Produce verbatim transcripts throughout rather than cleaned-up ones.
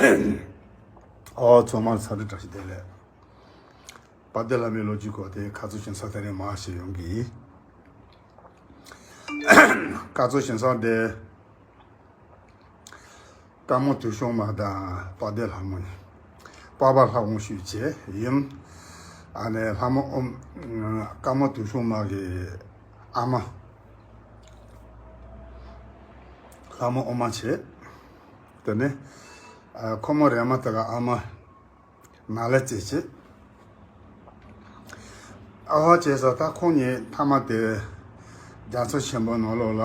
ཨོ་ཚང་མར་འཚམས་འདྲི་བཀྲ་ཤིས་བདེ་ལེགས། དཔལ་ལྡན་བླ་མའི་ལོ་རྒྱུས་སྐོར་དེ་ཁ་རྩོད་ཞིང་ས་དེ་རིང་མར་ཞིག་ཡོང་གི་ཡིན། ཁ་རྩོད་ཞིང་ས་དེ། དཀར་མོ་དུས་གཤོང་མ་དང་དཔལ་ལྡན་ལྷ་མོ་ཡིན། དཔལ་བ་ལྷ་དབང་ཕྱུག་བཅས་ཡིན། ཨ་ནེ་ལྷ་མོ་ཨོམ། དཀར་མོ་དུས་གཤོང་མ་གི་ཨ་མ། ལྷ་མོ་ཨོ་མ་བྱས། དེ་ནས་ཨ་ཁོ་མོ་རེ་མ་ད་ག་ཨ་མ་ན་ལེ་བཅས་བྱས། ཨ་ཧོ་བྱས་ས་ད་ཁོང་གཉིས་མཐའ་མ་དེ་རྒྱ་མཚོ་ཆེན་པོ་ནང་ལོགས་ལ་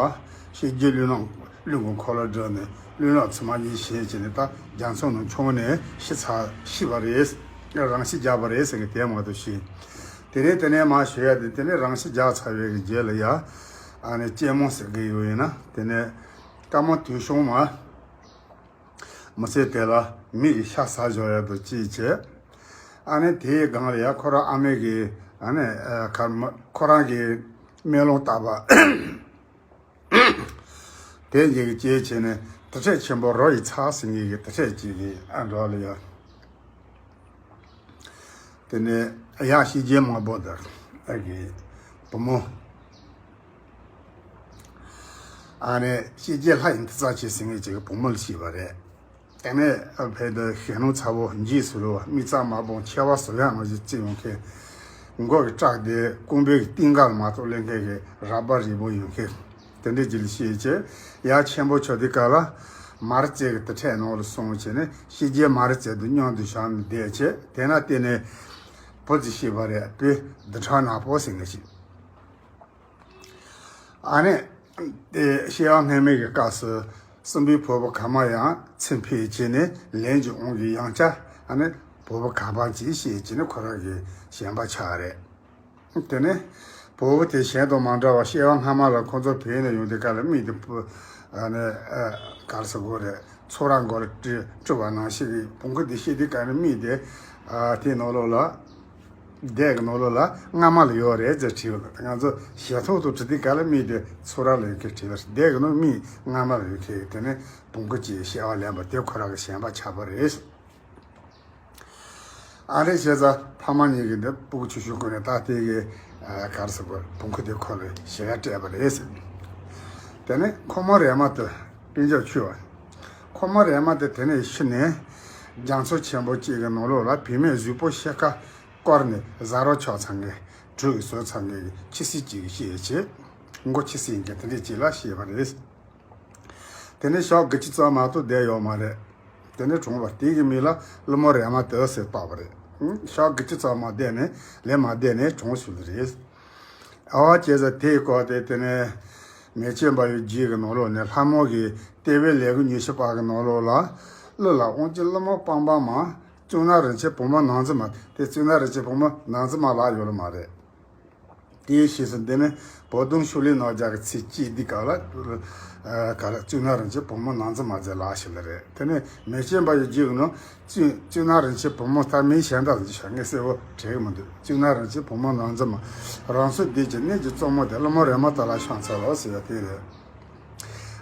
ཤི་རྒྱུ་ལུས་ནང་ལུས་ཀུན་འཁོར་ལོ་བསྒྲིལ་ནས་ལུས་ནང་ཚུལ་མ་ཉིད་བཞེས་བྱས་ནས་ད་རྒྱ་མཚོ་ནང་མཆོངས་ནས་ཤི་ཚར་ཤི་བ་རེད། རང་ཤི་རྒྱག་པ་རེད་ཟེར་གི་དེ་མ་གཏོགས་ཤི། དེ་ནས་དེ་ནས་མ་ཞུ་ཡ་དེ་དེ་ནས་རང་ཤི་རྒྱག་ཚར་བའི་གི་རྗེས་ལ་ཡ། ཨ་ནེ་གཅེན་མོ་ཟེར་གི་ཡོད་ཡིན་ན་དེ་ནས་དཀར་མོ་དུས་གཤོང་མ། མི་ཚེ་དེ་ལ་མི་གི་ཤ་ཟ་འཇོག་ཡ་དུ་ཅི་བྱས། ཨ་ནེ་དེའི་སྒང་ལ་ཡ་ཁོ་རང་ཨ་མེ་གི་ཨ་ནེ་ཁར་མ་ཁོ་རང་གི་སྨོན་ལམ་བཏབ་པ། དེ་ཉིད་ཀྱི་སྐྱེས་བྱས་ནས་དུར་ཁྲོད་ཆེན་པོ་རོ་ཡི་ཚ་ཟེར་ངེས་ཀྱི་དུར་ཁྲོད་ཅིག་གི་ཨ་འགྲོ་ལ་ཡ། དེ་ནས་ཡང་ཤི་རྒྱལ་མ་བོ་དར་ཨ་གི་བུ་མོ། ཨ་ནེ་ཤི་རྒྱལ་ལྷ་ཡི་མཐུ་རྩ་ཆེ་ཟེར་ངེས་ཅིག་གི་བུ་མོ་ལ་ཤི་བ་རེད། དེ་ནས་ཕེ་དེ་ཞེ་སྣང་ཚ་བོ་འཇིགས་སུ་རུང་བ་མིག་རྩ་དམར་པོ་མཆེ་བ་ཟུར་ཡང་ང་ཞིག་ཅི་ཡོང་མཁན། མགོ་གི་བཀྲག་དེ་ཀུན་པའི་གཏིང་ག་ལ་མ་གཏོགས་ལེན་མཁན་གི་ར་བ་རི་བོ་ཡོང་མཁན། དེ་འདྲའི་ཅི་ལ་ཤེས་བྱས་ཡ་ཆེན་པོ་ཆོ་དེ་ག་ལ་མར་རྩེ་གི་དུར་ཁྲོད་ནང་ལ་སོང་བྱས་ནས་ཤི་རྒྱལ་མར་རྩེ་དུ་མཉམ་དུ་བཞག་ནས་བསྡད་བྱས་དེ་ན་བལྟས་ནས་བུ་ཅིག་ཤི་བ་རེད་པས་བདུད་ཁྲག་ནག་པོ་ཟེར་ནས་ཤི། ཨ་ནེ། དེ་སྐྱེ་བ་སྔ་མའི་གི་སྐབས་སུ་སྲིན་པོའི་ཕུང་པོ་ག་མ་ཡང་ཚེ་འཕོས་བྱས་ནས་ལན་གྱི་དབང་གིས་ཡང་བསྐྱར་ཨ་ནེ་ཕུང་པོ་ག་པ་ཅིག་སྐྱེས་བྱས་ནས་ཁོ་རང་གི་ཞེན་པ་ཆགས་རེད། དེ་ནས་ཕུང་པོ་དེ་གཞན་དང་མ་འདྲ་བར་སྐྱེ་བ་སྔ་མ་ལ་ཁོ་ཚོ་བོད་ནས་ཡོང་དུས་སྐབས་ལ་མི་དེ་ཕུ་ཨ་ནེ་ཨ་ག་རེ་ཟེར་དགོས་རེད། ཚོགས་ར་མགོ་ལ་སྤྲི་སྤྲི་བ་ནང་བཞིན་གྱི་བོང་ཀུ་འདི་ཤི་དུས་ག་ནས་མི་དེ་ཨ་དེའི་ནང་ལོགས་ལ་སྡེ་གི་ནང་ལོགས་ལ་སྔ་མ་ལ་ཡོད་རེད་ཟེར་བྲིས་པ་ལ་ང་ཚོ་ཞེ་ཐོག་ཏུ་བྲིས་དུས་ག་ལ་མི་དེ་ཚོགས་ར་ལ་ཡོད་མཁན་བྲིས་པ་རེད། སྡེ་གི་ནང་མི་སྔ་མ་ལ་ཡོད་མཁན་དེ་ནས་བོང་ཀུ་གཅིག་སྐྱེ་བ་ལེན་པ་དེ་ཁོ་རང་གི་ཞེན་པ་ཆགས་པ་རེད། ཨ་རེ་བྱས་ཙང་ཕ་མ་གཉིས་ཀྱིས་འདི་སྤུ་གུ་ཆུང་ཆུང་ཀུན་ནས་ད་ལྟའི་གི་ཨ་ག་རེ་ཟེར་དགོས་བོང་ཀུ་དེ་ཁོ་ལ་ཞེ་དྲག་སྤྲད་པ་རེད་ཟེར། དེ་ནས་ཁོ་མོ་རེ་མ་དེ་སྤུན་ཀྱག་ཆུང་བ། ཁོ་མོ་རེ་མ་དེ་དེ་ནས་ཤི་ནས་རྒྱ་མཚོ་ཆེན་པོ་གཅིག་གི་ནང་ལོགས་ལ་བུད་མེད་གཟུགས་པོ་ཤེལ་ཀ་བསྐོར་ནས་བཟའ་རོགས་ཆོག་ཚང་གི་གྲུ་གི་བཟོ་ཚང་གི་ཁྱི་སེར་གཅིག་གིས་ཤི་བྱས། མགོ་ཁྱི་སེར་ཡིན་མཁན་དེ་འདྲས་གཅིག་ལ་ཤི་བ་རེད། དེ་ནས་ཞག་དགུ་བཅུ་ཙམ་མ་གཏོགས་བསྡད་ཡོད་མ་རེད། དེ་ནས་གྲོངས་པ་དེ་གི་མིང་ལ་ཀླུ་མོ་རེ་མ་དེ་ཟེར་བཏགས་པ་རེད། ཞག་དགུ་བཅུ་ཙམ་མ་བསྡད་ནས་ལན་མ་བསྡད་ནས་གྲོངས་ཞུ་ལ་རེད། ཨ་བ་བྱས་ཙང་དེའི་སྐོར་དེ་དེ་ནས་མེ་ལྕེ་འབར་བའི་རྗེས་ཀྱི་ནང་ལོགས་ནས་ལྷ་མོ་གི་ལྟེ་བའི་ལས་ཀྱི་ཉི་ཤུ་པ་གི་ནང་ལོགས་ལ་ཀླུ་ལ་དབང་ཆེན་ཀླུ་མོ་སྤང་སྤངས་མ་གཙུག་ན་རིན་ཆེན་བུ་མོ་ནག་འཛིན་མ་དེ་གཙུག་ན་རིན་ཆེན་བུ་མོ་ནག་འཛིན་མ་ལགས་ཡོད་ལ་མ་རེད། དེའི་ཕྱིས་སུ་འདི་ནི་བོད་དོན་ཕྱོགས་ལས་རྣམ་རྒྱལ་གྱི་ཚེ་སྐྱེས་འདི་ག་ལ་ག་རེ་གཙུག་ན་རིན་ཆེན་བུ་མོ་ནག་འཛིན་མ་མཛད་ལགས་ཞེས་ལ་རེད། དེ་ནས་མེ་ལྕེ་འབར་བའི་རྗེས་ནི་གཙུག་གཙུག་ན་རིན་ཆེན་བུ་མོ་ལྟར་མིང་གཞན་དག་ཞིག་ངས་གསལ་པོ་དྲན་གྱི་མི་འདུག་གཙུག་ན་རིན་ཆེན་བུ་མོ་ནག་འཛིན་མ་རང་ཚོད་འདི་ཀྱི་གནས་ཀྱི་གཙོ་མོ་དེ་ཀླུ་མོ་རེ་མ་ད་ལ་ཤང་ཚ་ལོ་ཟེར་བ་དེ་རེད།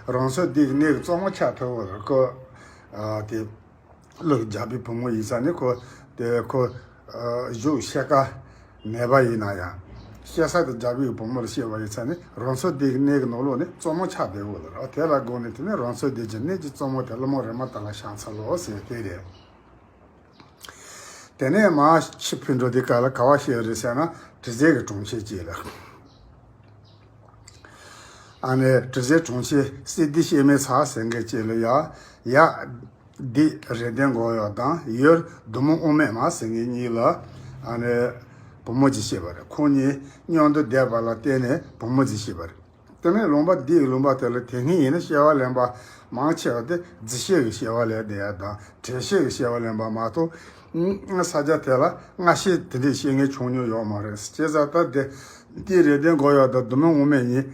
རང་ཚོད་འདི་གི་གནས་ཀྱི་གཙོ་མོ་ཆགས་ཐུབ་པ་རེད་ཀོ། དེ། ཀླུ་རྒྱལ་པོའི་བུ་མོ་ཡིན་ས་ནི་ཁོ། དེ་ཁོ། ཨ་གཟུགས་ཤེལ་ཀ་ནད་པ་ཡིན་ན་ཡང་། སྐྱེ་ས་དེ་རྒྱལ་པོའི་བུ་མོ་ལ་སྐྱེས་པ་ཡིན་ས་ནི་རང་ཚོད་ལྡན་གྱི་གནས་ཀྱི་ནང་ལོགས་ནས་གཙོ་མོ་ཆགས་བསྡད་ཡོད་ལ་ར། དེ་ལ་དགོངས་ནས་དེ་ནས་རང་ཚོད་ལྡན་གྱི་གནས་ཀྱི་གཙོ་མོ་དེ་ཀླུ་མོ་རེ་མ་ད་ལ་ཤང་ཚ་ལོ་ཟེར་དེ་རེད། དེ་ནས་མར་ཕྱི་ཕུད་འགྲོ་དུས་ག་ལ་ག་བ་ཤེས་རེད་ཟེར་ན་དྲི་ཟའི་གི་གྲོང་ཁྱེར་ཅིག་ལ། ཨ་ནེ་དྲི་ཟའི་གྲོང་ཁྱེར་སྲིད་སྡེ་སྐྱེ་མེད་ཚ་ཟེར་མཁན་ཅིག་ལ་ཡ། ཡ། འདི་རེ་ལྡན་མགོ་གཡོག་དང་ཡུལ་བདུད་མོ་དབུ་མེད་མ་ཟེར་མཁན་གཉིས་ལ། ཨ་ནེ་བུ་མོ་ཅིག་སྐྱེས་པ་རེད། ཁོང་གཉིས་མཉམ་དུ་བསྡད་པ་ལ་བརྟེན་ནས་བུ་མོ་ཅིག་སྐྱེས་པ་རེད། དེ་ནས་ལུང་པ་འདིའི་ལུང་པ་དེ་ལ་དེ་སྔོན་ཡིན་ན་སྐྱེ་བ་ལེན་པ་མང་ཆེ་བ་དེ་རྫི་ཤེས་ཀྱི་སྐྱེ་བ་ལེན་བསྡད་ཡ་དང་བྲན་ཤེས་ཀྱི་སྐྱེ་བ་ལེན་པ་མ་གཏོགས། ས་ཆ་དེ་ལ་སྔ་ཤེས་དེ་འདྲའི་སྐྱེ་ངན་བྱུང་མྱོང་ཡོད་མ་རེད། བྱས་ཙང་ད་དེ་འདི་རེ་ལྡན་མགོ་གཡོག་དང་བདུད་མོ་དབུ་མེད་གཉིས།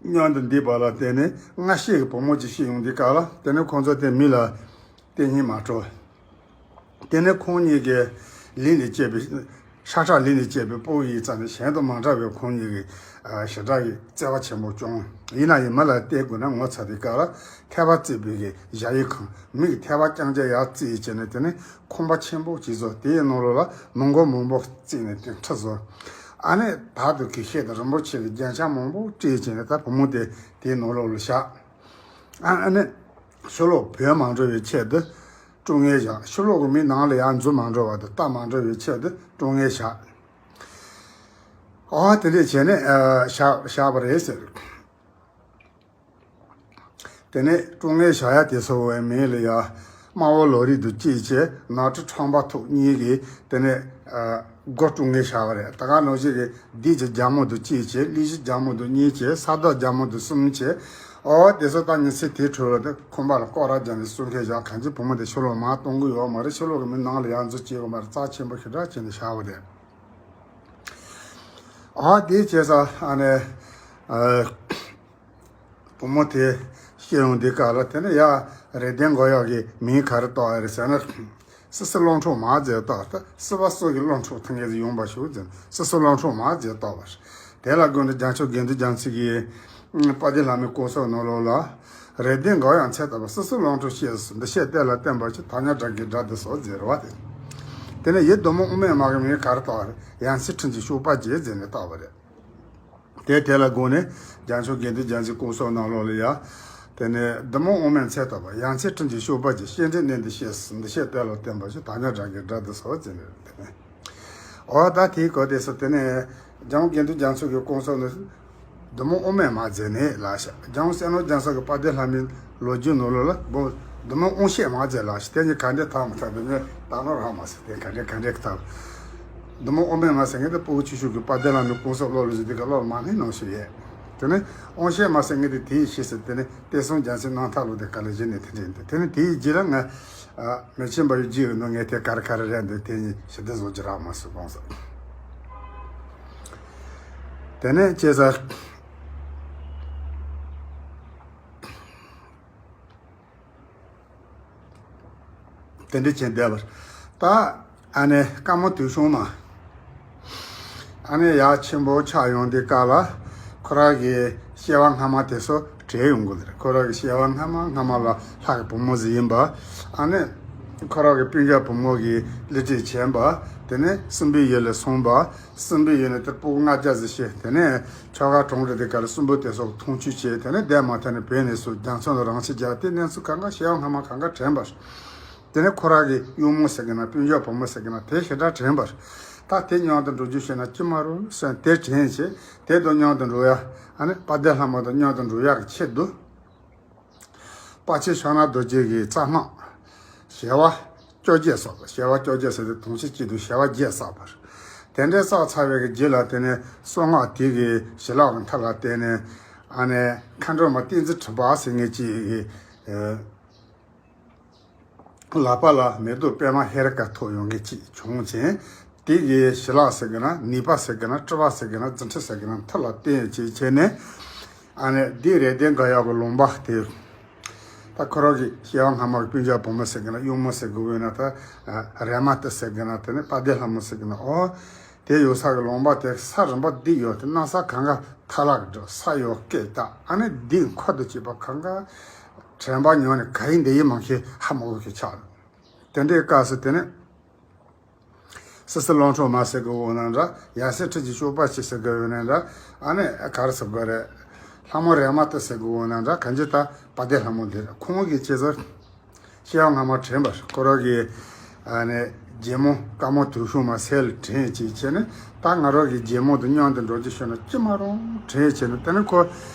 མཉམ་དུ་འདུས་པ་ལ་བརྟེན་ནས་སྔ་ཤེས་ཀྱི་བུ་མོ་ཅིག་སྐྱེས་ཡོང་དུས་སྐབས་ལ་དེ་ནས་ཁོང་ཚོ་དེ་མི་ལ་བསྟེན་སྙིང་མ་བྲོ། དེ་ནས་ཁོང་གཉིས་ཀྱི་ལུས་ལས་སྐྱེས་པའི་ ཁྲ་ཁྲ་ལི་ནས་སྐྱེས་པའི་ཕྲུ་གུ་ཡིན་ཙང་ནས་གཞན་དང་མ་འདྲ་བའི་ཁོང་གཉིས་ཀྱི་ཞེ་དྲག་གི་བརྩེ་བ་ཆེན་པོ་བྱུང་། ཡིན་ན་ཡང་མི་ལ་བལྟས་དགོས་ན་ངོ་ཚ་དུས་སྐབས་ལ་ཐལ་བ་བརྩེགས་པའི་གི་ཞ་ཡི་ཁང་། མི་གི་ཐལ་བ་རྐྱང་རྐྱང་ཡར་བརྩེགས་བྱས་ནས་དེ་ནས་ཁང་པ་ཆེན་པོ་ཅིག་བཟོ། དེའི་ནང་ལོགས་ལ་མི་མགོ་མང་པོ་བརྩིགས་ནས་དེ་ཁྲི་བཟོ། ཨ་ནི་དར་དང་གི་ཤེལ་དང་རིན་པོ་ཆེ་གི་རྒྱན་ཆ་མང་པོ་སྤྲས་བྱས་ནས་ད་བུ་མོ་དེ་དེའི་ནང་ལོགས་ལ་བཞག། ཨ་ཨ་ནི་ཕྱི་ལོགས་བུད་མ་འགྲོ་བའི་ཆེད་དུ་ཀྲོང་ངེར་བཞག། ཕྱི་ལོགས་ཀྱི་མི་ནང་ལ་ཡར་འཛུལ་མ་འགྲོ་བ་དང་ལྟ་མ་འགྲོ་བའི་ཆེད་དུ་ཀྲོང་ངེར་བཞག། ཨོ་དེ་འདྲས་བྱས་ནས་ཨ་བཞག་བཞག་པ་རེད་ཟེར། དེ་ནས་ཀྲོང་ངེར་བཞག་ཡ་དེ་སོ་བའི་མིང་ལ་ཡ་དམར་པོ་ལོ་རིགས་དང་གཅིག་བྱས། ནག་ཁྲི་ཁྲམ་པ་ཐུག་གཉིས་ཀྱིས་དེ་ནས་ཨ་སྒོ་ཀྲོང་ངེར་བཞག་པ་རེད། ད་ག་ནང་བཞིན་གྱི་བདུད་ཀྱི་རྒྱལ་མོ་དང་གཅིག་བྱས། གླུད་གཞི་རྒྱལ་མོ་དང་གཉིས་བྱས། ས་བདག་རྒྱལ་མོ་དང་གསུམ་བྱས། ཨོ་དེ་ཚོ་ད་ཉིན་མཚན་དེའི་འཕྲོ་ལ་དེ་ཁང་པ་ལ་སྐོར་ར་བརྒྱབ་ནས་སྲུང་མཁན་བཞག། གང་ཅི་བུ་མོ་དེ་ཕྱི་ལོགས་མར་གཏོང་གི་ཡོད་མ་རེད། ཕྱི་ལོགས་ཀྱི་མི་ནང་ལ་ཡར་འཛུལ་བྱེད་དགོས་མ་རེད། རྩ་ཆེན་པོ་ཞེ་དྲག་བྱས་ནས་བཞག་པ་རེད། ཨ་དེའི་བྱས་ས་ཨ་ནི་ཨ་བུ་མོ་དེ་ཤི་ཡོང་དུས་སྐབས་ལ་དེ་ནས་ཡ་རེ་ལྡན་མགོ་གཡོག་གི་མིང་ག་རེ་བཏགས་ཡོད་རེད་ཟེར་ན། སི་སི་གླང་ཕྲུག་མ་ཟེར་བཏགས། ད་སི་པ་སུ་གི་གླང་ཕྲུག་ཐུག་མཁན་ཟིག་ཡོང་པ་ཞུགས་ཟེར། སི་སི་གླང་ཕྲུག་མ་ཟེར་བཏགས་པ་རེད། དེ་ལ་དགོངས་ནས་རྒྱལ་མཆོག་དགེ་འདུན་རྒྱ་མཚོ་གིས་དཔལ་ལྡན་ལྷ་མོའི་སྐུ་གསུང་ནང་ལོགས་ལ། རེ་ལྡན་མགོ་གཡོག་མཚན་བཏགས་པ། སི་སི་གླང་ཕྲུག་ཤེས་སུ། འདི་ཤེས་གཏེར་ལ་བརྟེན་པར་ཞུ། ཐ་སྙད་སྒྲ་གི་སྒྲ་འདི་སོགས་ཟེར་བ་དེ། དེ་ནས་ཡིད་བདུད་མོ་དབུ་མའི་མ་གི་མིང་ག་རེ་བཏགས་པ་རེད། ཡ་མཚན་སྤྲིན་གྱི་གཤོག་པ་ཅན་ཟེར་ནས་བཏགས་པ་རེད། དེ་དེ་ལ་དགོངས་ནས་རྒྱལ་མཆོག་དགེ་འདུན་རྒྱ་མཚོའི་སྐུ་གསུང་ནང་ལོགས་ལ་ཡ། དེ་ནས་བདུད་མོ་དབུ་མའི་མཚན་བཏགས་པ། ཡ་མཚན་སྤྲིན་གྱི་གཤོག་པ་ཅན། ཤེས་འདྲེན་གནས་འདི་ཤེས་སུ། འདི་ཤེས་གཏེར་ལ་བརྟེན་པར་ཞུ། ཐ་སྙད་སྒྲ་གི་སྒྲ་འདི་སོགས་ཟེར་ནས་དེ་ནས། འོ་ད་དེའི་སྐོར་དེ་སོ་དེ་ནས་རྒྱལ་དབང་དགེ་འདུན་རྒྱ་མཚོ་གི་སྐུ་གསུང་ནས་བདུད་མོ་དབུ་མའི་མ་མཛད་ནས་ལགས་ཤིག། རྒྱལ་དབང་གསེར་ནོར་རྒྱ་མཚོ་གི་དཔལ་ལྡན་ལྷ་མོའི་ལོ་རྒྱུས་ནང་ལོགས་ལ་བོ་བདུད་མོ་དབང་ཤེད་མ་མཛད་ལགས་ཤིག། དེ་གཉིས་ག་འདྲས་ཐག་མི་ཐག་པའི་ངས་ད་ནོར་ཧ་མ་སོང་། དེ་ག་འདྲས་ག་འདྲས་ཐག། བདུད་མོ་དབུ་མའི་མ་ཟེར་མཁན་དེ་ཕྲུ་གུ་ཆུང་ཆུང་གི་དཔལ་ལྡན་ལྷ་མོའི་སྐུ་གསུང་བློ་ལ་བཞིན་དེ་ག་བློ་ལ་མ་སྣང་ནང་ཞིག་ཡོད། དེ་ནས་དབང་ཤེད་མ་ཟེར་མཁན་དེ་དེའི་ཕྱིས་སུ་དེ་ནས་གཏེར་སྲུང་རྒྱལ་མཚན་རྣམ་ཐར་ལོ་དེ་ག་ལ་བཞེངས་ནས་དེ་འདྲས་འདུག། དེ་ནས་དེའི་རྗེས་ལ་ང་ཨ་མི་ཆེན་པ་ཡི་རྗེས་ནང་ངས་དེ་ག་རེ་ག་རེ་རེད་འདུག། དེ་གཉིས་ཞིབ་ཏུ་བཟོ་རྒྱུ་རག་མ་སོང་གོང་ས། དེ་ནས་ཅེས་ཟེར། དེ་འདྲ་བྱས་བསྡད་པར། ད་ཨ་ནི་དཀར་མོ་དུས་གསུམ་མ། ཨ་ནི་ཡར་ཆེན་པོ་ཆགས་ཡོང་དུས་སྐབས་ལ་ཁོ་རང་གི་སྐྱེ་བ་སྔ་མ་དེ་ཚོ་དྲན་ཡོང་གི་རེད། ཁོ་རང་གི་སྐྱེ་བ་སྔ་མ་སྔ་མ་ལ་ལྷ་གི་བུ་མོ་ཟིག་ཡིན་པ། ཨ་ནི་ཁོ་རང་གི་སྤུན་ཀྱག་བུ་མོ་གི་གླུ་སྒྲིག་བྱས་པ། དེ་ནས་སྲིན་པོའི་ཡུལ་ལ་སོང་བ། སྲིན་པོའི་ཡུལ་ནས་དེར་ཕྲུ་གུ་ལྔ་བརྒྱ་ཟིག་སྐྱེས། དེ་ནས་ཆོ་ག་གྲོང་རེ་དེ་ག་ལ་སྲིན་པོ་དེ་ཚོ་མཐོང་ཆོས་བྱས། དེ་ནས་བསྡད་མ་ཐག་ནས་བོད་ནས་སུ་རྒྱ་མཚོ་ལ་རང་ཤི་རྒྱག། དེ་གནས་ཚུལ་གང་ག་སྐྱེ་བ་སྔ་མ་གང་ག་དྲན་པར། དེ་ནས་ཁོ་རང་གི་གཡོག་མོ་ཟེར་གི་ན་སྤུན་ཀྱག་བུ་མོ་ཟེར་གི་ན་དེ་ཞེ་དྲག་དྲན་པར། ད་དེ་མཉམ་དུ་འགྲོ་རྒྱུ་བྱས་ན་ཅི་མ་རུང་ཟེར་དེ་དྲན་བྱས། དེ་དང་མཉམ་དུ་འགྲོ་ཡ། ཨ་ནི་དཔལ་ལྡན་ལྷ་མོ་དང་མཉམ་དུ་འགྲོ་ཡ་གི་ཆེད་དུ། དཔལ་ཆེན་ཕྱག་ན་རྡོ་རྗེ་གི་རྩ་སྔགས་བྱེ་བ་བཅོ་བརྒྱད་བསགས་པ། བྱེ་བ་བཅོ་བརྒྱད་ཟེར་དུས་དུང་ཕྱུར་གཅིག་དང་བྱེ་བ་བརྒྱད་བསགས་པ་རེད། དེ་འདྲའི་བསགས་ཚར་བའི་གི་རྗེས་ལ་དེ་ནས་གསང་སྔགས་དེ་གི་བྱིན་རླབས་ཀྱི་མཐུ་ལ་བརྟེན་ནས་ཨ་ནི་མཁའ་འགྲོ་མ་ཏིང་འཛིན་ཁྲི་འབར་ཟེར་མཁན་གཅིག་གི་ལག་པ་ལ་མེ་ཏོག་པད་མ་ཧེ་རུ་ཀ་ཐོགས་ཡོང་མཁན་གཅིག་བྱུང་ཅིང་། དེ་གི་བྱིན་རླབས་ཟེར་གི་ན་ནུས་པ་ཟེར་གི་ན་སྤྲུལ་པ་ཟེར་གི་ན་རྫུ་འཕྲུལ་ཟེར་གི་ན་མཐུ་ལ་བརྟེན་བྱས་བྱས་ནས། ཨ་ནི་འདི་རེ་ལྡན་དགའ་ཡག་གི་ལུང་པ་དེ། ད་ཁོ་རང་གི་སྐྱེ་བ་སྔ་མ་གི་སྤུན་ཀྱག་བུ་མོ་ཟེར་གི་ན་གཡོག་མོ་ཟེར་གི་འོ་ན་ད། རེ་མ་ཏི་ཟེར་གི་ན་དེ་ནི་དཔལ་ལྡན་ལྷ་མོ་ཟེར་གི་ན་ཨོ། དེ་ཡོད་ས་གི་ལུང་པ་དེ་ས་རིམ་པ་འདི་ཡོད་དེ་གནམ་ས་གང་ག་ཐལ་ལག་འགྲོ་ས་ཡོད་སྐད་ད་ཨ་ནི་འདི་འཁོར་དུ་བཅུག་པ་གང་ག་དྲན་པ་ཉམས་ནས་ག་ཡིན་འདི་ཡིན་མ་ཤེས་ཧ་མ་གོ་གི་ཆགས། དེ་འདྲའི་སྐབས་སུ་དེ་ནི། སི་སི་གླང་ཕྲུག་མ་ཟེར་གི་འོ་ན་འདྲ། ཡ་མཚན་སྤྲིན་གྱི་གཤོག་པ་ཅན་ཟེར་གི་འོ་ན་འདྲ། ཨ་ནི་ག་རེ་ཟེར་དགོས་རེད། ལྷ་མོ་རེ་མ་ཏི་ཟེར་གི་འོ་ན་འདྲ། གང་ཅི་ད་དཔལ་ལྡན་ལྷ་མོ་འདི་རེད། ཁོང་གི་སྐྱེ་ས་སྐྱེ་བ་སྔ་མ་དྲན་པར་ཁོ་རང་གི་ཨ་ནི་རྒྱལ་མོ་དཀར་མོ་དུས་གསུམ་མ་ཟེར་ལ་དྲན་ཅིག་བྱས་ནས། ད་ང་རང་གི་རྒྱལ་མོ་དང་མཉམ་དུ་འགྲོ་རྒྱུ་བྱུང་ན་ཅི་མ་རུང་དྲན་བྱས་ནས། དེ་ནས་ཁོ་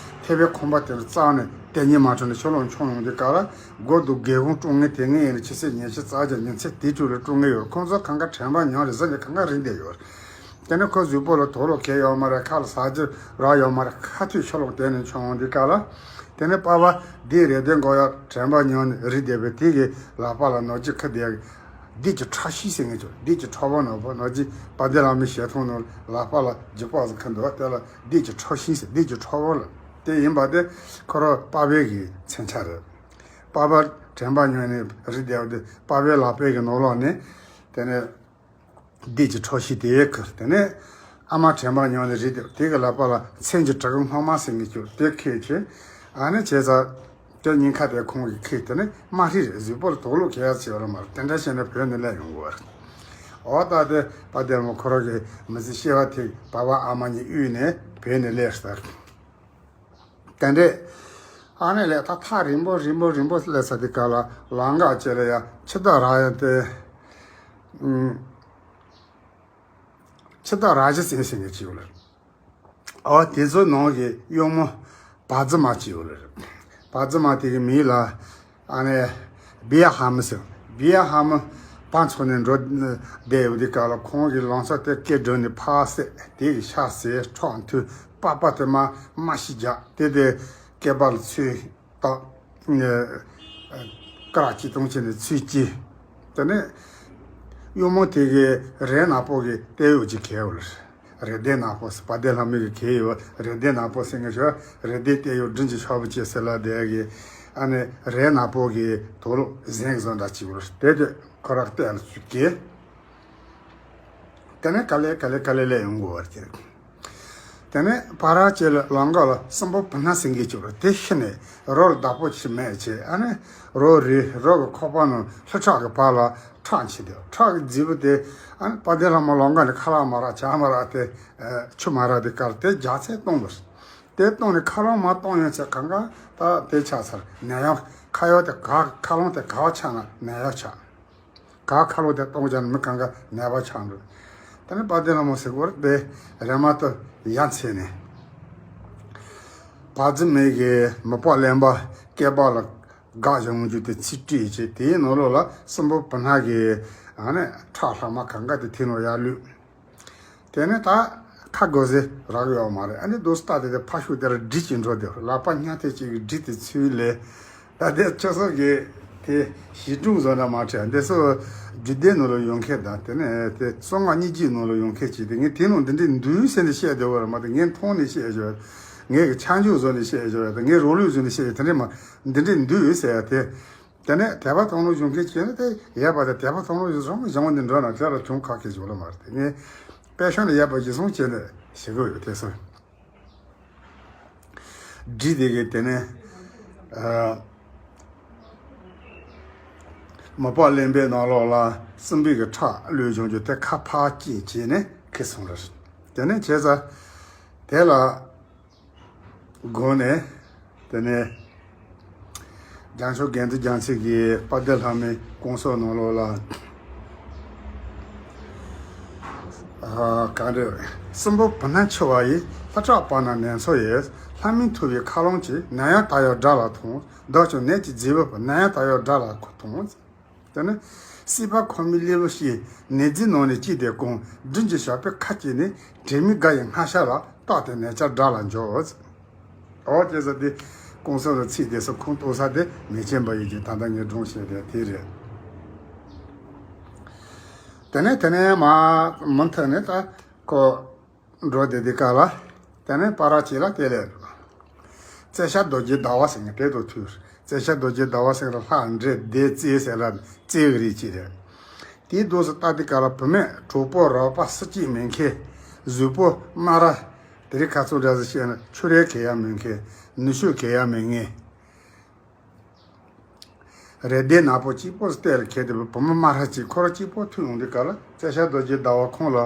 ཐེ་བའི་ཁང་པ་དེར་བཙགས་ནས་དེ་ཉིད་མ་འཕྲོ་ནས་ཕྱི་ལོགས་མཆོང་ཡོང་དུས་སྐབས་ལ། སྒོ་དང་སྒེའུ་ཁུང་ཀྲུང་ངེ་དེ་ངེ་ཡིན་ན་ཕྱི་སེ་ཉེ་ཕྱི་རྩ་རྒྱ་ཉིན་ཚེ་དེ་དུས་ལ་ཀྲུང་ངེ་ཡོད། ཁོང་ཚོ་གང་ག་དྲན་པ་ཉམས་རེ་ཟ་ནས་གང་ག་རིག་བསྡད་ཡོད། དེ་ནས་ཁོ་གཟུགས་པོ་ལ་དུག་ལོག་གས་ཡོད་མ་རེད། ཁ་ལ་ཟ་རྒྱུ་རག་ཡོད་མ་རེད། ཁ་ཐུག་ཕྱི་ལོགས་དེ་ནས་མཆོང་འོང་དུས་སྐབས་ལ། དེ་ནས་པ་ཕ་འདི་རེ་ལྡན་མགོ་ཡག་དྲན་པ་ཉམས་ནས་རིག་བསྡད་པའི་དེ་གི་ལག་པ་ལ་ནོར་གྱི་ཁུ་དེ་བདུད་ཀྱི་ཁྲག་ཤིང་ཟེར་ངེས་ཀྱི་བདུད་ཀྱི་ཁྲག་བོ་ནོར་བུ་ནོར་གྱི་དཔལ་ལྡན་ལྷ་མོའི་ཞལ་མཐོང་ནོར་ལག་པ་ལ་རྒྱུ་པགས་སུ་ཁུ་འདུག་དེ་ལ་བདུད་ཀྱི་ཁྲག་ཤིང་ཟེར། བདུད་ཀྱི་ཁྲག་བོ་ལ་དེ་ཡིན་པ་དེ་ཁོ་རང་པ་ཕའི་གི་མཚོན་ཆ་རེད། པ་ཕ་དྲན་པ་ཉམས་ནས་རིག་བསྡད་པ་དེ་པ་ཕའི་ལག་པའི་གི་ནང་ལོགས་ནས་དེ་ནས་ སྡེ་གི་འཕྲོ་ཤིང་དེ་ཁུར། དེ་ནས་ཨ་མ་དྲན་པ་ཉོན་ནས་རིག་དེ་དེ་གི་ལག་པ་ལ་མཚན་གྱི་གྲི་གུ་སྔོན་མ་ཟེར་གི་ཅིག་དེ་ཁུར་བྱས། ཨ་ནི་བྱས་ཙང་དེ་སྙིང་ཁ་དེ་ཁོང་གིས་ཁུར། དེ་ནས་དམར་ཧྲིལ་རེད། གཟུགས་པོ་ལ་དུག་ལོག་ག་ཡ་བྱས་པ་རེད་མ་རེད། དེ་འདྲ་བྱས་ནས་བོད་ནས་སླེབས་ཡོང་གི་ཡོད་རེད། འོ་ད་དེ་དཔལ་ལྡན་ལྷ་མོ་ཁོ་རང་གི་མི་ཚེ་སྐྱེལ་བ་དེ་པ་ཕ་ཨ་མ་གཉིས་དབུས་ནས་བོད་ནས་སླེབས་ཟེར། དེ་འདྲས། ཨ་ནི་ལས་ད་ཐག་རིང་པོ་རིང་པོ་རིང་པོ་སླེབས་ཚར་དུས་སྐབས་ལ་ལམ་ཁ་ཅིག་ལ་ཡ་འཆི་བདག་ར་ཡ་དེ། ཨུམ། འཆི་བདག་ར་བཞི་ཟེར་ཟེར་མཁན་ཅིག་ཡོད་ལ། ཨོ་དེ་ཚོའི་ནང་གི་གཡོག་མོ་བ་ཛི་མ་ཅིག་ཡོད་ལ། བ་ཛི་མ་དེ་གི་མིང་ལ་ཨ་ནི་བི་ཡ་ཧ་མི་ཟེར། བི་ཡ་ཧ་མི་བ་འཚོ་ནས་འགྲོ་བསྡད་ཡོད་དུས་སྐབས་ལ་ཁོང་གི་ལམ་སང་དེ་སྐེ་སྒྲོན་ནས་ཕར་བསད། དེ་གི་ཤ་བསད། ཁྲག་འཐུང་། པགས་པ་དེ་མར་མ་ཤི་རྒྱག་དེ་དེ་སྐེད་པ་ལ་ཚུར་བཏགས། ཨ་ཀ་ར་གཅིག་སྟོང་བྱས་ནས་ཚུར་བཅད། དེ་ནས་གཡོག་མོ་དེ་གི་རས་ནག་པོ་གི་ཏོག་ཡོག་ཅིག་གས་ཡོད་ལ། རས་ལྡེ་ནག་པོ་ཟེར། དཔལ་ལྡན་ལྷ་མོ་གི་གས་ཡོད། རས་ལྡེ་ནག་པོ་ཟེར་ངེས་ཤོག་རས་ལྡེ་ཏོག་ཡོག་མགྲིན་གྱི་ཤོག་བུ་ཅིག་ཟེར་ལ་དེ་གི་ཨ་ནི་རས་ནག་པོ་གི་དུག་ལོག་གཟན་བཟོ་འདྲ་ཅིག་ཡོད་ལ། དེ་དེ་ཁོ་རང་ཏོག་ལ་ཚུར་གས། དེ་ནས་ག་ལེ་ག་ལེ་ག་ལེ་ལེ་ཡོང་དགོས་པར་གྱུར། དེ་ནས་ཕ་ར་ཅིག་ལ་ལམ་ཁ་ལ་སྲིན་པོ་བུ་སྣ་ཟེར་མཁན་ཅིག་ཡོད་རེད། དེ་ཤི་ནས་རོ་ལ་བདག་པོ་ཅིག་མེད་བྱས། ཨ་ནི་རོ་རི་རོ་གི་ཁོག་པ་ནང་ལྷུ་ཁྲག་གི་བར་ལ་ཁྲག་འཁྱིལ་འདུག་ཁྲག་གི་རྫིང་བུ་དེ་ཨ་ནི་དཔལ་ལྡན་ལྷ་མོ་ལམ་ཁ་ནས་ཁ་ལག་མ་རག་ཇ་མ་རག་དེ་ཆུ་མ་རག་དེ་གར་དེ་རྒྱགས་ཚད་བཏང་བ་རེད། དེ་བཏང་ནས་ཁ་ལག་མ་བཏང་ཡོང་ཚེ་གང་ག་ད་དེ་ཆགས་ཚར། ནད་ཡམས་ཁ་ཡོག་དེ་ག་ཁ་ལོང་དེ་ག་བ་ཆགས་ན་ནད་ཡམས་ཆགས། ག་ཁ་ལོ་དེ་གཏོང་བྱ་ནི་མི་གང་ག་ནད་པ་ཆགས་འགྲོ། དེ་ནས་དཔལ་ལྡན་ལྷ་མོ་ཟེར་བོར་དེ་རེ་མ་ཏོ་ཡ་མཚན་ནས། བ་ཛི་མའི་གི་མི་ལྤགས་རློན་པ་སྐེད་པ་ལ་འགག་བྱུང་རྒྱུ་དེ་ཚིག་བྲིས་བྱས། དེའི་ནང་ལོགས་ལ་སྲིན་པོ་བུ་སྣ་གི་ཨ་ནི་ཁྲག་ལྷག་མ་གང་ག་དེ་དེ་ནང་ཡར་བླུགས། དེ་ནས་ད་ཁ་དགོས་ཟེར་རག་ཡོད་མ་རེད། ཨ་ནི་རྡོ་སྟ་དེ་དེ་ཕ་ཤུག་དེ་ལ་སྒྲིལ་གྱིན་འགྲོ། དེ་ལག་པ་ཉག་ཐེ་གཅིག་གིས་སྒྲིལ་དེ་ཚུར་ལས། ད་དེ་ཁྱོད་ཚོ་གི་དེ་ཞིབ་ཀྲུང་བཟོ་འདྲ་མ་བྲལ། འདི་ཚོ་རྒྱུད་སྡེ་ནང་ལ་ཡོང་མཁན་དང་དེ་ནས་དེ་གསང་སྔགས་སྙིང་རྗེ་ནང་ལ་ཡོང་མཁན་ཅིག་དེ་ངས་དེ་ནང་འདི་འདྲས་འདུག་ཟེར་ནས་བཤད་བསྡད་པ་རེད་མ་གཏོགས། ངས་མཐོང་ནས་བཤད་ཡོད། ངས་གི་ཆ་འཇོག་བཟོ་ནས་བཤད་ཡོད། ངས་རོ་ལུས་བཟོ་ནས་བཤད་ཡོད། དེ་འདྲས་མ་འདི་འདྲས་འདུག་ཟེར་ཡ་དེ། དེ་ནས་དད་པ་དམ་ལུགས་གཞུང་གི་བྱས་ན་དེ་ཡས་པ་དང་དད་པ་དམ་ལུགས་གཞུང་སྦྱང་བ་འདི་འགྲོ་ན་དེ་ལ་གྱོང་ཁ་སྐད་བྱུང་ལ་མ་རེད། དེ་ངས་དཔེ་ཤོད་ལ་ཡས་པ་གཞི་བཟུང་བྱས་ནས་ཞེ་གི་ཡོད། དེ་སོ་སྒྲིལ་དེ་གི་དེ་ནས་ཨ་མི་ལྤགས་རློན་པའི་ནང་ལོགས་ལ་སྲིན་པོའི་གི་ཁྲག་བླུགས་བྱུང་རྒྱུ་དེ་ཁ་ཕར་བསྐྱེད་བྱས་ནས་ཁེ་སོང་རེད། དེ་ནས་བྱས་ཙང་དེ་ལ། སྒོ་ནས། དེ་ནས་རྒྱལ་མཆོག་དགེ་འདུན་རྒྱལ་མཚན་གྱིས་དཔལ་ལྡན་ལྷ་མོའི་སྐུ་གསུང་ནང་ལོགས་ལ། ཨ་གང་རེད། སྲིན་པོ་བུ་སྣ་འཆི་བ་ཡི། ལྷ་ཁྲག་སྤར་ན་ནད་མཚོ་ཡི། ལྷ་མིན་ཐུབ་པའི་མཁའ་ཀློང་གི། ནད་ཡམས་དར་ཡག་དགྲ་ལ་ཐོངས། བདག་ཀྱང་ནད་ཀྱི་རྫིང་བུ་པ། ནད་ཡམས་དར་ཡག་དགྲ་ལ་ཐོངས། དེ་ནི་སྲིད་པ་ཁོ་མོའི་ལུས་པོ་ཤི། ནད་རྫས་ནང་ནས་སྐྱེས་ཏེ་སྐོང་། མགྲིན་གྱི་ཞགས་པས་ཁ་བསྐྱེད་ནས། དྲན་མེད་དགའ་ཡི་སྔ་ཞག་ལ། རྟག་ཏུ་ནད་ཆར་དགྲ་ལ་འཇོག། འོ་ཅེས་ཟེར་ཏེ་ཀུན་གསལ་ལ་ཚིག་དེ་ཚོ་ཁུངས་གཏུགས་ས་དེ་མེ་ཆེན་པ་ཡིན་གྱི་ད་ལྟ་ངས་སྒྲུང་བཤད་དེ་དེ་རེད། དེ་ནས་དེ་ནས་མ་མུ་མཐུད་ནས་ད་ཁོ། འགྲོ་བསྡད་དུས་སྐབས་ལ། དེ་ནས་ཕ་ར་ཅིག་ལ་དེ་ལས། རྩེ་ཤ་རྡོ་རྗེ་ཟླ་བ་ཟེར་མཁན་དེ་དང་ཐུག་རྩེ་ཤ་རྡོ་རྗེ་ཟླ་བ་ཟེར་མཁན་ལ་ལྷ་འདྲེ་སྡེ་རྩེ་ཟེར་ལ་རྩེ་གི་རིགས་ཅིག་རེད། དེའི་མདུན་སུ་ལྟ་དུས་སྐབས་ལ་བུད་མེད་གྲོགས་པོ་རོགས་པ་སུ་གཅིག་མེད་མཁན། གཟུགས་པོ་དམར་ར། དེ་རིང་ཁ་ཚོན་འདྲ་ཟེར་བཤད་ན་ཆུ་རེ་གས་ཡ་མེད་མཁན། ནུ་ཞོ་གས་ཡ་མེད་མཁན། རས་ལྡེ་ནག་པོ་གཅིག་པོ་སྟེར་ཁྱེར་དེ་བུ་མོ་དམར་ཧྲ་གཅིག་ཁོ་ར་གཅིག་པོ་ཐུག་ཡོང་དུས་སྐབས་ལ་རྩེ་ཤ་རྡོ་རྗེ་ཟླ་བ་ཁོང་ལ་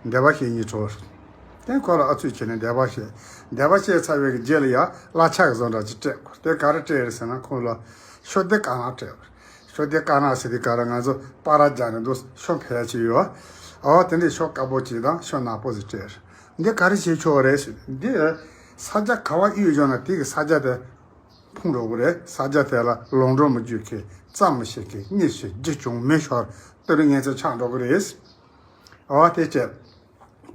འདས་པ་བཤད་སྙིང་བྲོ། དེ་ཁོ་ལ་ཨ་ཚུགས་བྱས་ནས་འདས་པ་བཤད། འདས་པ་བཤད་ཚར་བའི་རྗེས་ལ་ཡ་གླ་ཆ་གི་བཟོ་འདྲ་ཅིག་སྤྲད་དགོས། དེ་ག་རེ་སྤྲད་རེད་ཟེར་ན་ཁོང་ལ་ཤོ་ལྡེ་དཀར་ནག་སྤྲད་དགོས། ཤོ་ལྡེ་དཀར་ནག་ཟེར་དུས་སྐབས་ལ་ང་ཚོ་པར་རྒྱག་ནས་འདུག་ཤོ་འཕེལ་ཅིག་ཡོད། ཨོ་དེ་འདྲའི་ཤོ་དཀར་པོ་ཅིག་དང་ཤོ་ནག་པོ་ཟིག་སྤྲད། འདི་ག་རེ་བྱེད་ཆོག་རེད་ཟེར། འདི་ས་ཆ་ག་བ་གཡུག་བཞག་ན་དེ་གི་ས་ཆ་དེ། ཕུང་འགྲོ་གི་རེད། ས་ཆ་དེ་ལ་ལོང་འགྲོ་མི་རྒྱུ་མཁན། རྩྭ་མི་ཤེས་མཁན། གཉིད་ཤེས་རྒྱུ་ཆུང་མེ་ཤོར་ལྟོ་རི་ངན་ཚད་ཆགས་འགྲོ་གི་རེད། འོ་དེ་བྱས།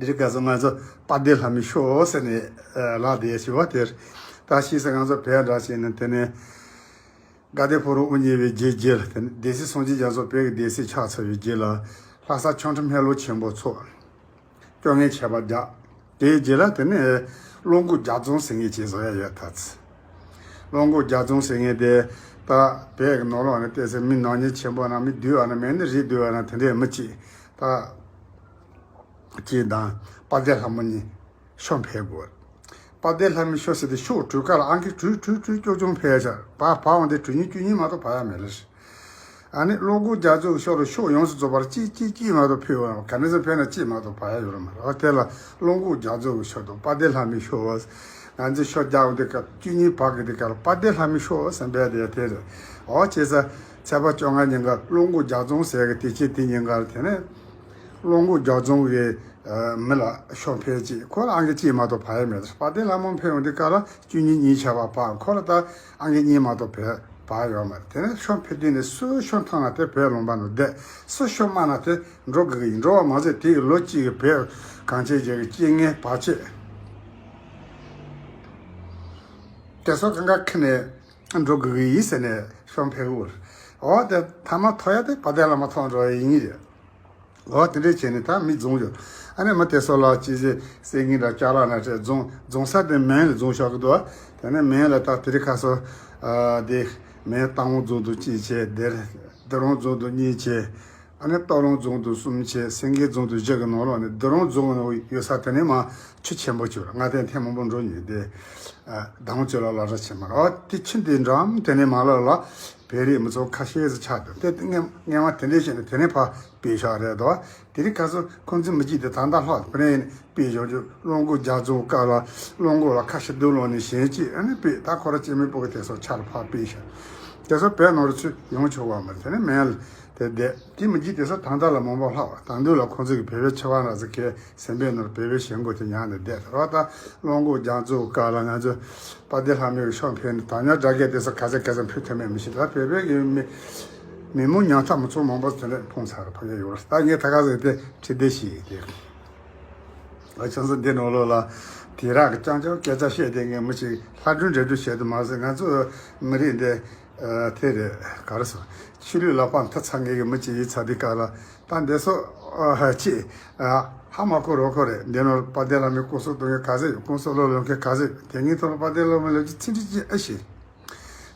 འདིར་ག་ཚོད་ང་ཚོ་དཔལ་ལྡན་ལྷ་མོའི་ཤོ་ཟེར་ནས་ལ་དེ་ཞུ་བ་དེར། ད་ཤི་ས་ང་ཚོ་བལ་འདྲ་བྱས་ནས་དེ་ནས་དགའ་ལྡན་ཕོ་བྲང་དབུ་བརྙེས་པའི་རྗེས་རྗེས་ལ་དེ་ནས་སྡེ་སྲིད་སངས་རྒྱས་རྒྱ་མཚོ་བོད་ཀྱི་སྡེ་སྲིད་ཆགས་ཚར་བའི་རྗེས་ལ་ལྷ་ས་ཆོ་འཕྲུལ་སྨན་ལུགས་ཆེན་པོ་ཚོགས། སྐྱོ་ངལ་ཆད་པ་རྒྱག་དེའི་རྗེས་ལ་དེ་ནས་བློ་འགུག་རྒྱ་རྫོང་ཟེར་མཁན་ཅིག་བཟོ་ཡ་ཡོད་ད་ཚེ། བློ་འགུག་རྒྱ་རྫོང་ཟེར་མཁན་དེ་ད་བོད་ཀྱི་ནང་ལོགས་ནས་བལྟས་ཚེ་མི་ནག་ཉེས་ཆེན་པོ་ན་མི་བདུད་བ་ན་མེད་ནི་རིགས་བདུད་བ་ན་དེ་འདྲའི་མི་གཅིག་ད་ ཅེས་དང་། དཔལ་ལྡན་ལྷ་མོ་གཉིས་ཤོ་འཕེལ་དགོས། དཔལ་ལྡན་ལྷ་མོའི་ཤོ་ཟེར་ཏེ་ཤོ་གྲུ་ཁ་ལ་ཨང་ཀི་དྲུག་དྲུག་དྲུག་ཅོག་ཅོག་འཕེལ་ཡ་ཆ་བ་བ་འོང་དེ་དྲུག་ཉིས་བཅུ་གཉིས་མ་གཏོགས་བ་ཡ་མེད་ལ། ཨ་ནི་བློ་འགུག་རྒྱ་མཚོའི་ཤོ་ལ་ཤོ་ཡོངས་སུ་རྫོགས་པར་གཅིག་གཅིག་གཅིག་མ་གཏོགས་འཕེལ་བ་ག་ནས་སུ་འཕེལ་ན་གཅིག་མ་གཏོགས་བ་ཡ་ཡོད་ར་མ་རེད། དེ་ལ་བློ་འགུག་རྒྱ་མཚོའི་ཤོ་དང་དཔལ་ལྡན་ལྷ་མོའི་ཤོ་བ། ང་ཚོས་ཤོ་རྒྱག་འོང་དེ་སྐབས་བཅུ་གཉིས་བག་གི་དེ་སྐབས་ལ་དཔལ་ལྡན་ལྷ་མོའི་ཤོ་ཟེར་འཕེལ་དེ་དེ་རེད། འོ་བྱས་ཙང་ཚེས་པ་བཅོ་ལྔ་ཉིན་ཀ་བློ་འགུག་རྒྱ་མཚོ་ཟེར་གི་དེ་ཆེ་དེ་ཉིན་ཀ་དེ་ནས་བློ་འགུག་རྒྱ་མཚོ་གི་མི་ལ་ཤོ་འཕེལ་གཅིག་ཁོ་ལ་ཨང་ཀི་གཅིག་མ་གཏོགས་བ་ཡ་མེད། དཔལ་ལྡན་ལྷ་མོ་འཕེལ་འོང་དེ་སྐབས་ལ་བཅུ་གཉིས་གཉིས་ཆ་བ་བ་ཁོ་ལ་ད་ཨང་ཀི་གཉིས་མ་གཏོགས་བ་བ་ཡ་ཡོད་མ་རེད། དེ་ནས་ཤོ་འཕེལ་དུས་ནས་སུ་ཤོ་འཐེན་ན་དེ་བ་ལུང་པ་ནང་བསྡད། སུ་ཤོ་དམའ་ན་དེ་འགྲོ་དགོས་ཀྱི་ཡིན། འགྲོ་བ་མ་ཟད་དེ་གི་ལོ་གཅིག་གི་བ་གང་བྱེད་བྱེད་ཀྱི་རྐྱེན་ངན་བར་ཆད་དེ་ཚོ་གང་ག་ཁེ་ནས་འགྲོ་དགོས་ཀྱི་ཡིན་ཟེར་ནས་ཤོ་འཕེལ་གི་ཡོད་རེད། འོ་དེ་ཐ་མ་ཐོ་ཡ་དེ་དཔལ་ལྡན་ལྷ་མོ་ཐོག་འགྲོ་ཡ་ཡིན་རེད། འོ་དེ་འདྲས་བྱས་ནས་ད་མི་རྫོང་ཡོད། ཨ་ནི་མི་དེ་ཚོ་ལ་ཅི་ཟེར་སེང་གེ་འདྲ་ཅ་ལག་འདྲ་སྤྲད། རྫོང་རྫོང་ས་དེ་མོན་ལ་རྫོང་ཤོག་གི་འདུག་དེ་ནས་མོན་ལ་ད་དེ་རིང་ཁ་སང་དེ་མོན་རྟ་དབང་རྫོང་དུ་ཅི་བྱས། དེར་སྡེ་རོང་རྫོང་དུ་གཉིས་བྱས། ཨ་ནི་སྟག་ལུང་རྫོང་དུ་གསུམ་བྱས། སེང་གེ་རྫོང་དུ་བཞི་གི་ནང་ལོགས་ནས་སྡེ་རོང་རྫོང་ཡོད་ས་དེ་ནས་མ་ཆུ་ཆེན་པོ་ཅིག་རེད། ང་དེ་ཐེངས་མང་པོ་འགྲོ་མྱོང་། དེ་ཨ་མདང་ཅོ་ལ་ལ་ར་ཆེན་མ་རེད། དེ་ཆུ་འདི་འགྲམ་དེ་ནས་མ་ལོག་ལ་བོད་རིགས་མི་ཚོ་ཁ་ཤས་ཟིག་ཆགས་འདུག་དེ་སྔ་སྔ་མ་དེ་འདྲས་བྱས་ནས་དེ་ནས་ཕར་སྤེལ་བཞག་རེད་དོ། དེ་རིང་ཁ་སང་ཁོང་ཚོའི་མི་རྒྱུད་དེ་ད་ལྟ་ལྷག་དེ་ནས་སྤེལ་བཞག་རྒྱུ། བློ་འགུག་རྒྱ་མཚོའི་སྐབས་ལ་བློ་འགུག་ལ་ཁ་ཤས་སྡུག་ལོག་ནས་གཞན་གཅིག་ཨ་ནི་སྤེལ། ད་ཁོ་ར་སྐྱེ་དམན་པོ་གི་དེ་ཚོ་ཆར་ཕར་སྤེལ་བཞག་དེ་ཚོ་བོད་ནང་རུ་ཚུར་ཡོང་ཆོག་པ་མ་རེད། དེ་ནས་མོན་ལ་དེ་བསྡད། དེ་མི་རྒྱུད་དེ་ཚོ་ད་ལྟ་ལ་མང་པོ་ལྷག་པ། ད་དུང་ལ་ཁོང་ཚོ་གི་བོད་པའི་ཆེ་བ་ར་ཟིག་གི་སེམས་པའི་ནང་བོད་པའི་ཞེན་ཁོག་དེ་ཉར་ནས་བསྡད། རོགས་ད་བློ་འགུག་རྒྱ་མཚོའི་སྐབས་ལ་ང་ཚོ་དཔལ་ལྡན་ལྷ་མོའི་ཤོ་འཕེལ་ནས་ད་ཉག་དྲ་རྒྱ་དེ་ཚོ་ག་ཚད་ག་ཚད་འཕེལ་ཐུབ་མེད་མི་ཤེས། ད་བོད་པའི་གི་མི་མི་མང་ཉམ་ཐག་མི་ཚོ་མང་པོ་དེ་འདྲ་ཕུང་ཚར་ཕུང་ཡ་ཡོད་རེད། ད་ངས་ད་ག་ཟེར་དེ་ཁྲི་སྡེ་ཞིག་དེ། ཨ་ཁྱེད་ཚོ་འདི་ནང་ལོགས་ལ་དེ་རག་གི་རྐྱང་རྐྱང་སྐད་ཆ་བཤད་དེ་ངས་མི་ཞིག་ལྷ་སྒྲུང་འདྲ་སྒྲུང་བཤད་དུ་མ་ཟད། ང་ཚོ་མི་རིགས་འདི་ཨ་དེ་རེད། ག་རེ་ཟེར། ཆོས་ལུགས་ལ་དཔའ་མཐུ་ཚང་མཁན་གྱི་མི་ཅིག་ཡིན་ཚར་དུས་སྐབས་ལ་ད་འདི་ཚོ་ཨ་ཅི་ཨ་ཧ་མ་གོ་རོ་གོ་རེད། འདི་ནང་དཔལ་ལྡན་ལྷ་མོའི་སྐུ་གསུང་གཏོང་མཁན་ག་ཚོད་ཡོད། སྐུ་གསུང་བློ་ལོན་མཁན་ག་ཚོད་ཡོད། དེ་ངས་ཐོག་དཔལ་ལྡན་ལྷ་མོའི་ལོ་རྒྱུས་ཚིག་འབྲུ་གཅིག་ཨེ་ཤེས།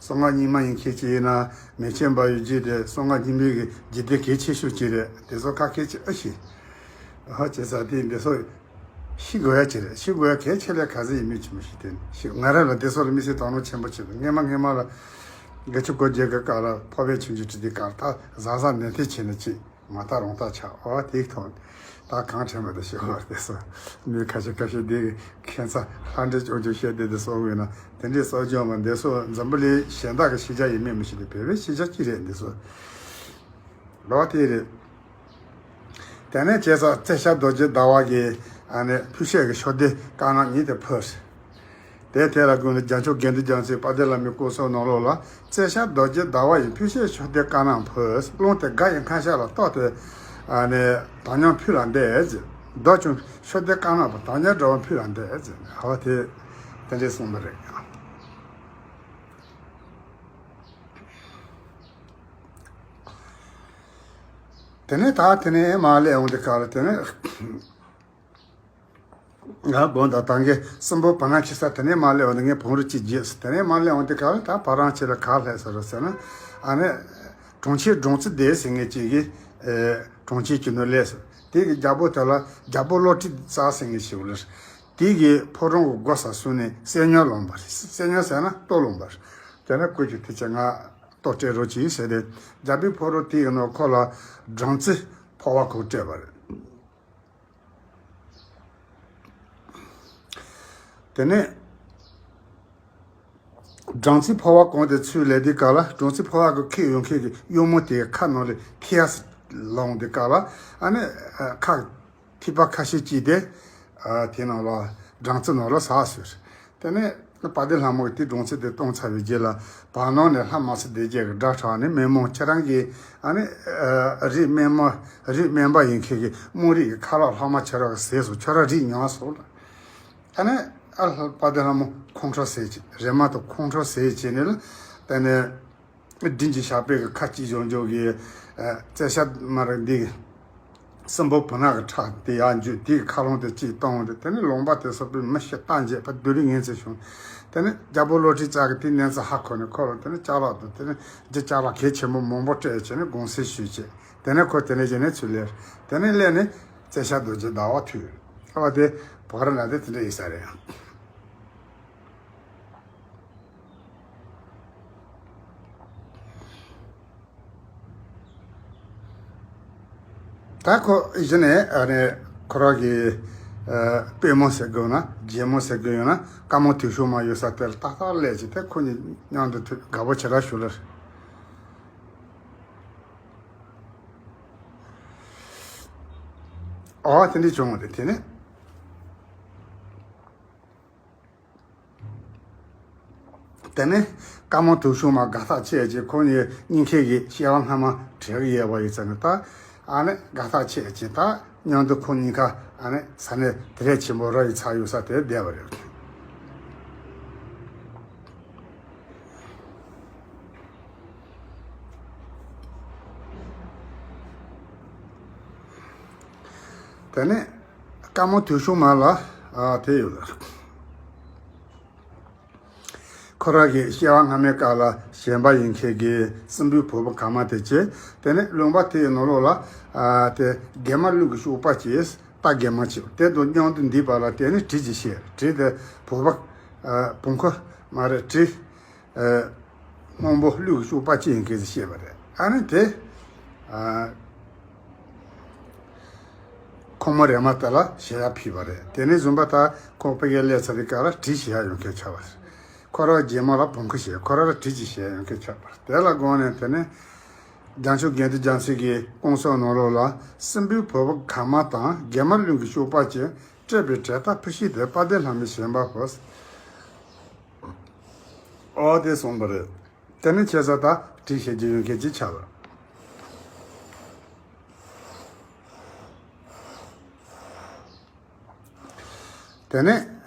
གསང་སྔགས་རྙིང་མ་ཡིན་མཁན་ཅིག་ཡིན་ན། མེ་ཆེན་པ་ཡི་རྒྱུད་དེ་གསང་སྔགས་རྙིང་མའི་གི་རྒྱུད་སྡེ་གལ་ཆེ་ཤོས་ཅིག་རེད། དེ་ཚོ་ཁ་སྐད་ཅིག་ཨེ་ཤེས། ཨ་བྱས་ཙང་དེ་འདི་ཚོ་ཤེས་དགོས་ཡ་ཅིག་རེད། ཤེས་དགོས་ཡ་གལ་ཆེ་ལས་ག་ཚོད་ཡིན་མིན་ཅི་མི་ཤེས། དེ་ཤེས། ང་རང་ལ་འདི་ཚོ་ལ་དམིགས་བསལ་དོ་སྣང་ཆེན་པོ་བྱེད་དགོས། སྔས་མ་སྔས་མ་ལ་དགུ་བཅུ་གོ་བརྒྱད་ཀྱི་སྐབས་ལ་འཕགས་པའི་ཆོས་འབྱུང་བྲིས་དུས་སྐབས་ལ་ད་བཟང་བཟང་ནན་ཏན་བྱས་ན་ཅིག་མ་བརྟགས་རང་བརྟགས་ཆགས། འོ་དེ་མཐོང་། ད་གང་དྲན་པ་དེ་ཤོད་པར་དེ་སོ། མི་ཁ་ཤས་ཁ་ཤས་དེ་ཁྱད་མཚར་ལྷ་འདྲེ་ཅོག་ཅོག་བཤད་དེ་དེ་སོ་འོས་ན་དེ་འདྲའི་གསོ་སྦྱོང་བ་འདི་སོ་འཛམ་བུ་གླིང་གཞན་དག་གི་ཤེས་བྱ་ཡིན་མིན་མི་ཤེས་ཏེ་བོད་པའི་ཤེས་བྱ་གཅིག་རེད་འདི་སོ། ལོ་དེ་རེད། དེ་ནས་བྱས་ཙང་རྩེ་ཤ་རྡོ་རྗེ་ཟླ་བ་གིས་ཨ་ནི་ཕུལ་བྱེད་ཀྱི་ཤོ་ལྡེ་དཀར་ནག་གཉིས་དེ་ཕུལ། དེ་དེ་ལ་ཀུན་ལ་རྒྱལ་མཆོག་དགེ་འདུན་རྒྱལ་མཚན་དཔལ་ལྡན་ལྷ་མོའི་སྐུ་གསུང་ནང་ལོགས་ལ་རྩེ་ཤ་རྡོ་རྗེ་ཟླ་བ་ཡི་ཕུལ་བྱེད་ཤོ་ལྡེ་དཀར་ནག་ཕུལ། རླུང་དེ་དགའ་ཡི་མཁའ་ཤར་ལ་གཏོར་ཏེ་ཨ་ནི་དམ་ཉམས་ཕུལ་ལ་འདས་ཟེར། རྡོ་ཆུང་ཤོ་ལྡེ་དཀར་ནག་པོ་དམ་ཉམས་འདྲ་བ་ཕུལ་ལ་འདས་ཟེར། ཧོ་དེ་དེ་འདྲས་གསུངས་པ་རེད། དེ་ནས་ད་དེ་ནས་མར་སླེབས་འོང་དུས་སྐབས་ལ་དེ་ནས། ང་དགོངས་དག་ད་ངས་སྲིན་པོ་བུ་ནག་ཁྱི་ས་དེ་ནས་མར་སླེབས་འོང་དུས་ངས་བོང་རུ་གཅིག་བརྗེད་སོང་། དེ་ནས་མར་སླེབས་འོང་དུས་སྐབས་ལ་ད་ཕ་རང་ཁྱི་ལ་ག་སླེབས་སོང་རེད་ཟེར་ན། ཨ་ནི་གྲོང་ཁྱེར་སྦྲང་རྩི་ལྡན་ཟེར་མཁན་གཅིག་གིས་ཨེ་གྲོང་ཁྱེར་གྱི་ནང་སླེབས་སོང་། དེ་གི་རྒྱལ་པོ་དེ་ལ་རྒྱལ་པོ་བློ་གྲོས་རྩལ་ཟེར་མཁན་ཞིག་ཡོད་རེད། དེ་གི་ཕོ་བྲང་གི་སྒོ་ས་བཟུང་ནས་བསད་རྙོག་སློང་བ་རེད། བསད་རྙོག་ཟེར་ན་གཏོར་སློང་བ་རེད། དེ་ནས་སྐུ་མཁྱེན་དེ་ཚོས་ང་གཏོར་སྤྲད་རོགས་གྱིས་ཟེར་ཏེ་རྒྱལ་པོའི་ཕོ་བྲང་དེ་གི་ནང་ཁོ་ལ་སྦྲང་རྩི་ཕོར་བ་གང་སྤྲད་པ་རེད། དེ་ནས་སྦྲང་རྩི་ཕོར་བ་གང་དེ་ཚུར་ལེན་དུས་སྐབས་ལ་སྦྲང་རྩི་ཕོར་བ་གི་ཁྱེར་ཡོང་མཁན་གྱི་གཡོག་མོ་དེའི་ཁ་ནང་ལ་ཐིགས་སུ་ལངས་དུས་སྐབས་ལ་ཨ་ནི་ཁ་ཐིགས་པ་ཁ་ཤས་ཅིག་དེ་དེ་ནང་ལ་སྦྲང་རྩི་ནང་ལ་ཟགས་སོང་། དེ་ནས་དཔལ་ལྡན་ལྷ་མོ་གིས་དེ་སྦྲང་རྩི་དེ་བཏུང་ཚར་བའི་རྗེས་ལ་བར་སྣང་ནས་ལྷ་མ་སྲིན་སྡེ་བརྒྱད་ཀྱི་སྒྲ་གྲགས་ནས་མི་མང་ཁྱེད་རང་གིས་ཨ་ནི་རིགས་དམན་མ་རིགས་དམན་པ་ཡིན་མཁན་གྱི་དམངས་རིགས་ཀྱི་ཁ་ལག་ལྷག་མ་ཁྱེད་རང་གིས་བཟས་སོང་། ཁྱོད་རང་རིགས་ཉམས་སོང་ལ། ཨ་ནི་ཨ་ལྷ་དཔལ་ལྡན་ལྷ་མོ་ཁོང་ཁྲོ་ཟས་བྱས་རེ་མ་ཏོག་ཁོང་ཁྲོ་ཟས་བྱས་ནས་ལ་དེ་ནས། མགྲིན་གྱི་ཞགས་པའི་གི་ཁ་གཅིག་བཞོན་འཇོག་གི་རྩེ་ཤ་མར་འདི་སྲིན་པོ་བུ་ནག་གི་ཁྲག་དེ་ཡར་འཇུས་དེའི་ཁ་རླངས་དེ་གཅིག་བཏང་སྟེ་དེ་ནས་ལུང་པ་དེ་སོགས་པའི་མི་ཤི་རྟ་འཇེད་པ་སྡུག་རུས་ངན་ཚད་བྱུང་། དེ་ནས་རྒྱལ་པོ་བློ་གྲོས་རྩལ་གྱིས་དེའི་གནས་ཚུལ་ཧ་གོ་ནས་ཁོ་ལ་དེ་ནས་ཅ་ལག་དང་དེ་ནས་རྒྱུ་ཅ་ལག་གལ་ཆེན་པོ་མང་པོ་སྤྲད་བྱས་ནས་དགོངས་སེལ་ཞུས་བྱས་དེ་ནས་ཁོ་དེ་ནས་བྱས་ནས་ཚུར་སླེབས། དེ་ནས་སླེབས་ནས། རྩེ་ཤ་རྡོ་རྗེ་ཟླ་བ་ཐུལ། ཨ་བ་དེ་བོད་ར་ལ་དེ་དེ་འདྲ་ཡིན་ས་རེད། ད་ཁོ་གཞི་ནས་ཨ་ནི་ཁོ་རང་གི་ཨ་དཔོན་མོ་ཟེར་དགོས་ན་རྒྱལ་མོ་ཟེར་དགོས་ཡོད་ན་དཀར་མོ་དུས་ཤུགས་མ་ཡོད་ས་དེར་ཏག་ཏག་སླེབས་ཀྱི་དེ་ཁོ་གཉིས་མཉམ་དུ་དགའ་པོ་བྱེད་ར་ཞུ་ལར། ཨོ་དེ་འདྲ་བྱུང་བ་རེད། དེ་ནས། དེ་ནས་དཀར་མོ་དུག་ཤུགས་མ་དགའ་ཐག་ཆད་ཅིང་ཁོ་གཉིས་གཉིས་ཁེ་གི་སྐྱེ་བ་སྔ་མ་བྲལ་གི་ཡོད་པ་ཡིན་ཙང་ནི་ད་ཨ་ནི་དགའ་ཐག་ཆད་ཅིང་ད་མཉམ་དུ་ཁོ་གཉིས་ཀ་ཨ་ནི་ས་གནས་དེ་རེད་ཆེན་པོ་ར་ཡི་ཚ་ཡོད་ས་དེར་བསྡད་པ་རེད། དེ་ནས་དཀར་མོ་དུག་ཤུགས་མ་ལ་ཨ་དེ་ཡོད་ལ། ཁོ་རང་གི་སྐྱེ་བ་སྔ་མའི་སྐབས་ལ་གཞན་པ་ཡིན་མཁན་གྱི་སྲིན་པོའི་བུ་མོ་གང་མ་དེ་བྱས། དེ་ནས་ལུང་པ་དེའི་ནང་ལོགས་ལ་ཨ་དེ་རྒན་མ་ཀླུ་གི་ཤུག་པ་བྱས་རྟ་རྒན་མ་བྱས། དེ་དང་མཉམ་དུ་འདུས་པ་ལ་དེ་ནི་དྲི་ཅིག་བྱས། དྲི་དེ་བུ་མོ་ཨ་བུ་མཁོ་མ་རེད། དྲི་ཨ་སྔོན་པོ་ཀླུ་གི་ཤུག་པ་ཅི་ཡིན་མཁན་ཞིག་བཤད་པ་རེད། ཨ་ནི་དེ་ཨ། ཁོ་མོ་རེ་མ་ཏི་ལ་ཞེ་ཡ་ཕུལ་བ་རེད། དེ་ནས་བཟུང་པ་ད་ཁོ་ཕ་གིར་སླེབས་ཚར་བའི་སྐབས་ལ་དྲི་ཞེ་ཡ་ཡོང་མཁན་ཆགས་པ་རེད། ཁོ་རང་རྗེས་མ་ལ་བོང་ཁུ་ཞེས་ཁོ་རང་ལ་དྲི་ཅིག་ཞེ་ཡ་ཡོང་མཁན་ཆགས་པ་རེད། དེ་ལ་དགོངས་ནས་དེ་ནས་བྱང་ཆུབ་དགེ་འདུན་རྒྱལ་མཚན་གྱི་དཀོན་མཆོག་ནང་ལོགས་ལ་སྲིན་པོའི་བུ་མོ་གང་མ་དང་རྒན་མ་ཀླུ་གི་ཤུག་པ་ཅན་སྤྲད་པའི་གྲལ་སྟར་ཕུ་ཤིག་དེ་དཔལ་ལྡན་ལྷ་མོའི་བྱིན་པ་ཕོབ། ཨོ་དེ་གསུངས་པ་རེད། དེ་ནི་ཁྱེད་ཚོ་ད་དྲི་བཤད་རྒྱུ་ཡོད་མཁན་ཅིག་ཆགས་པ། དེ་ནས་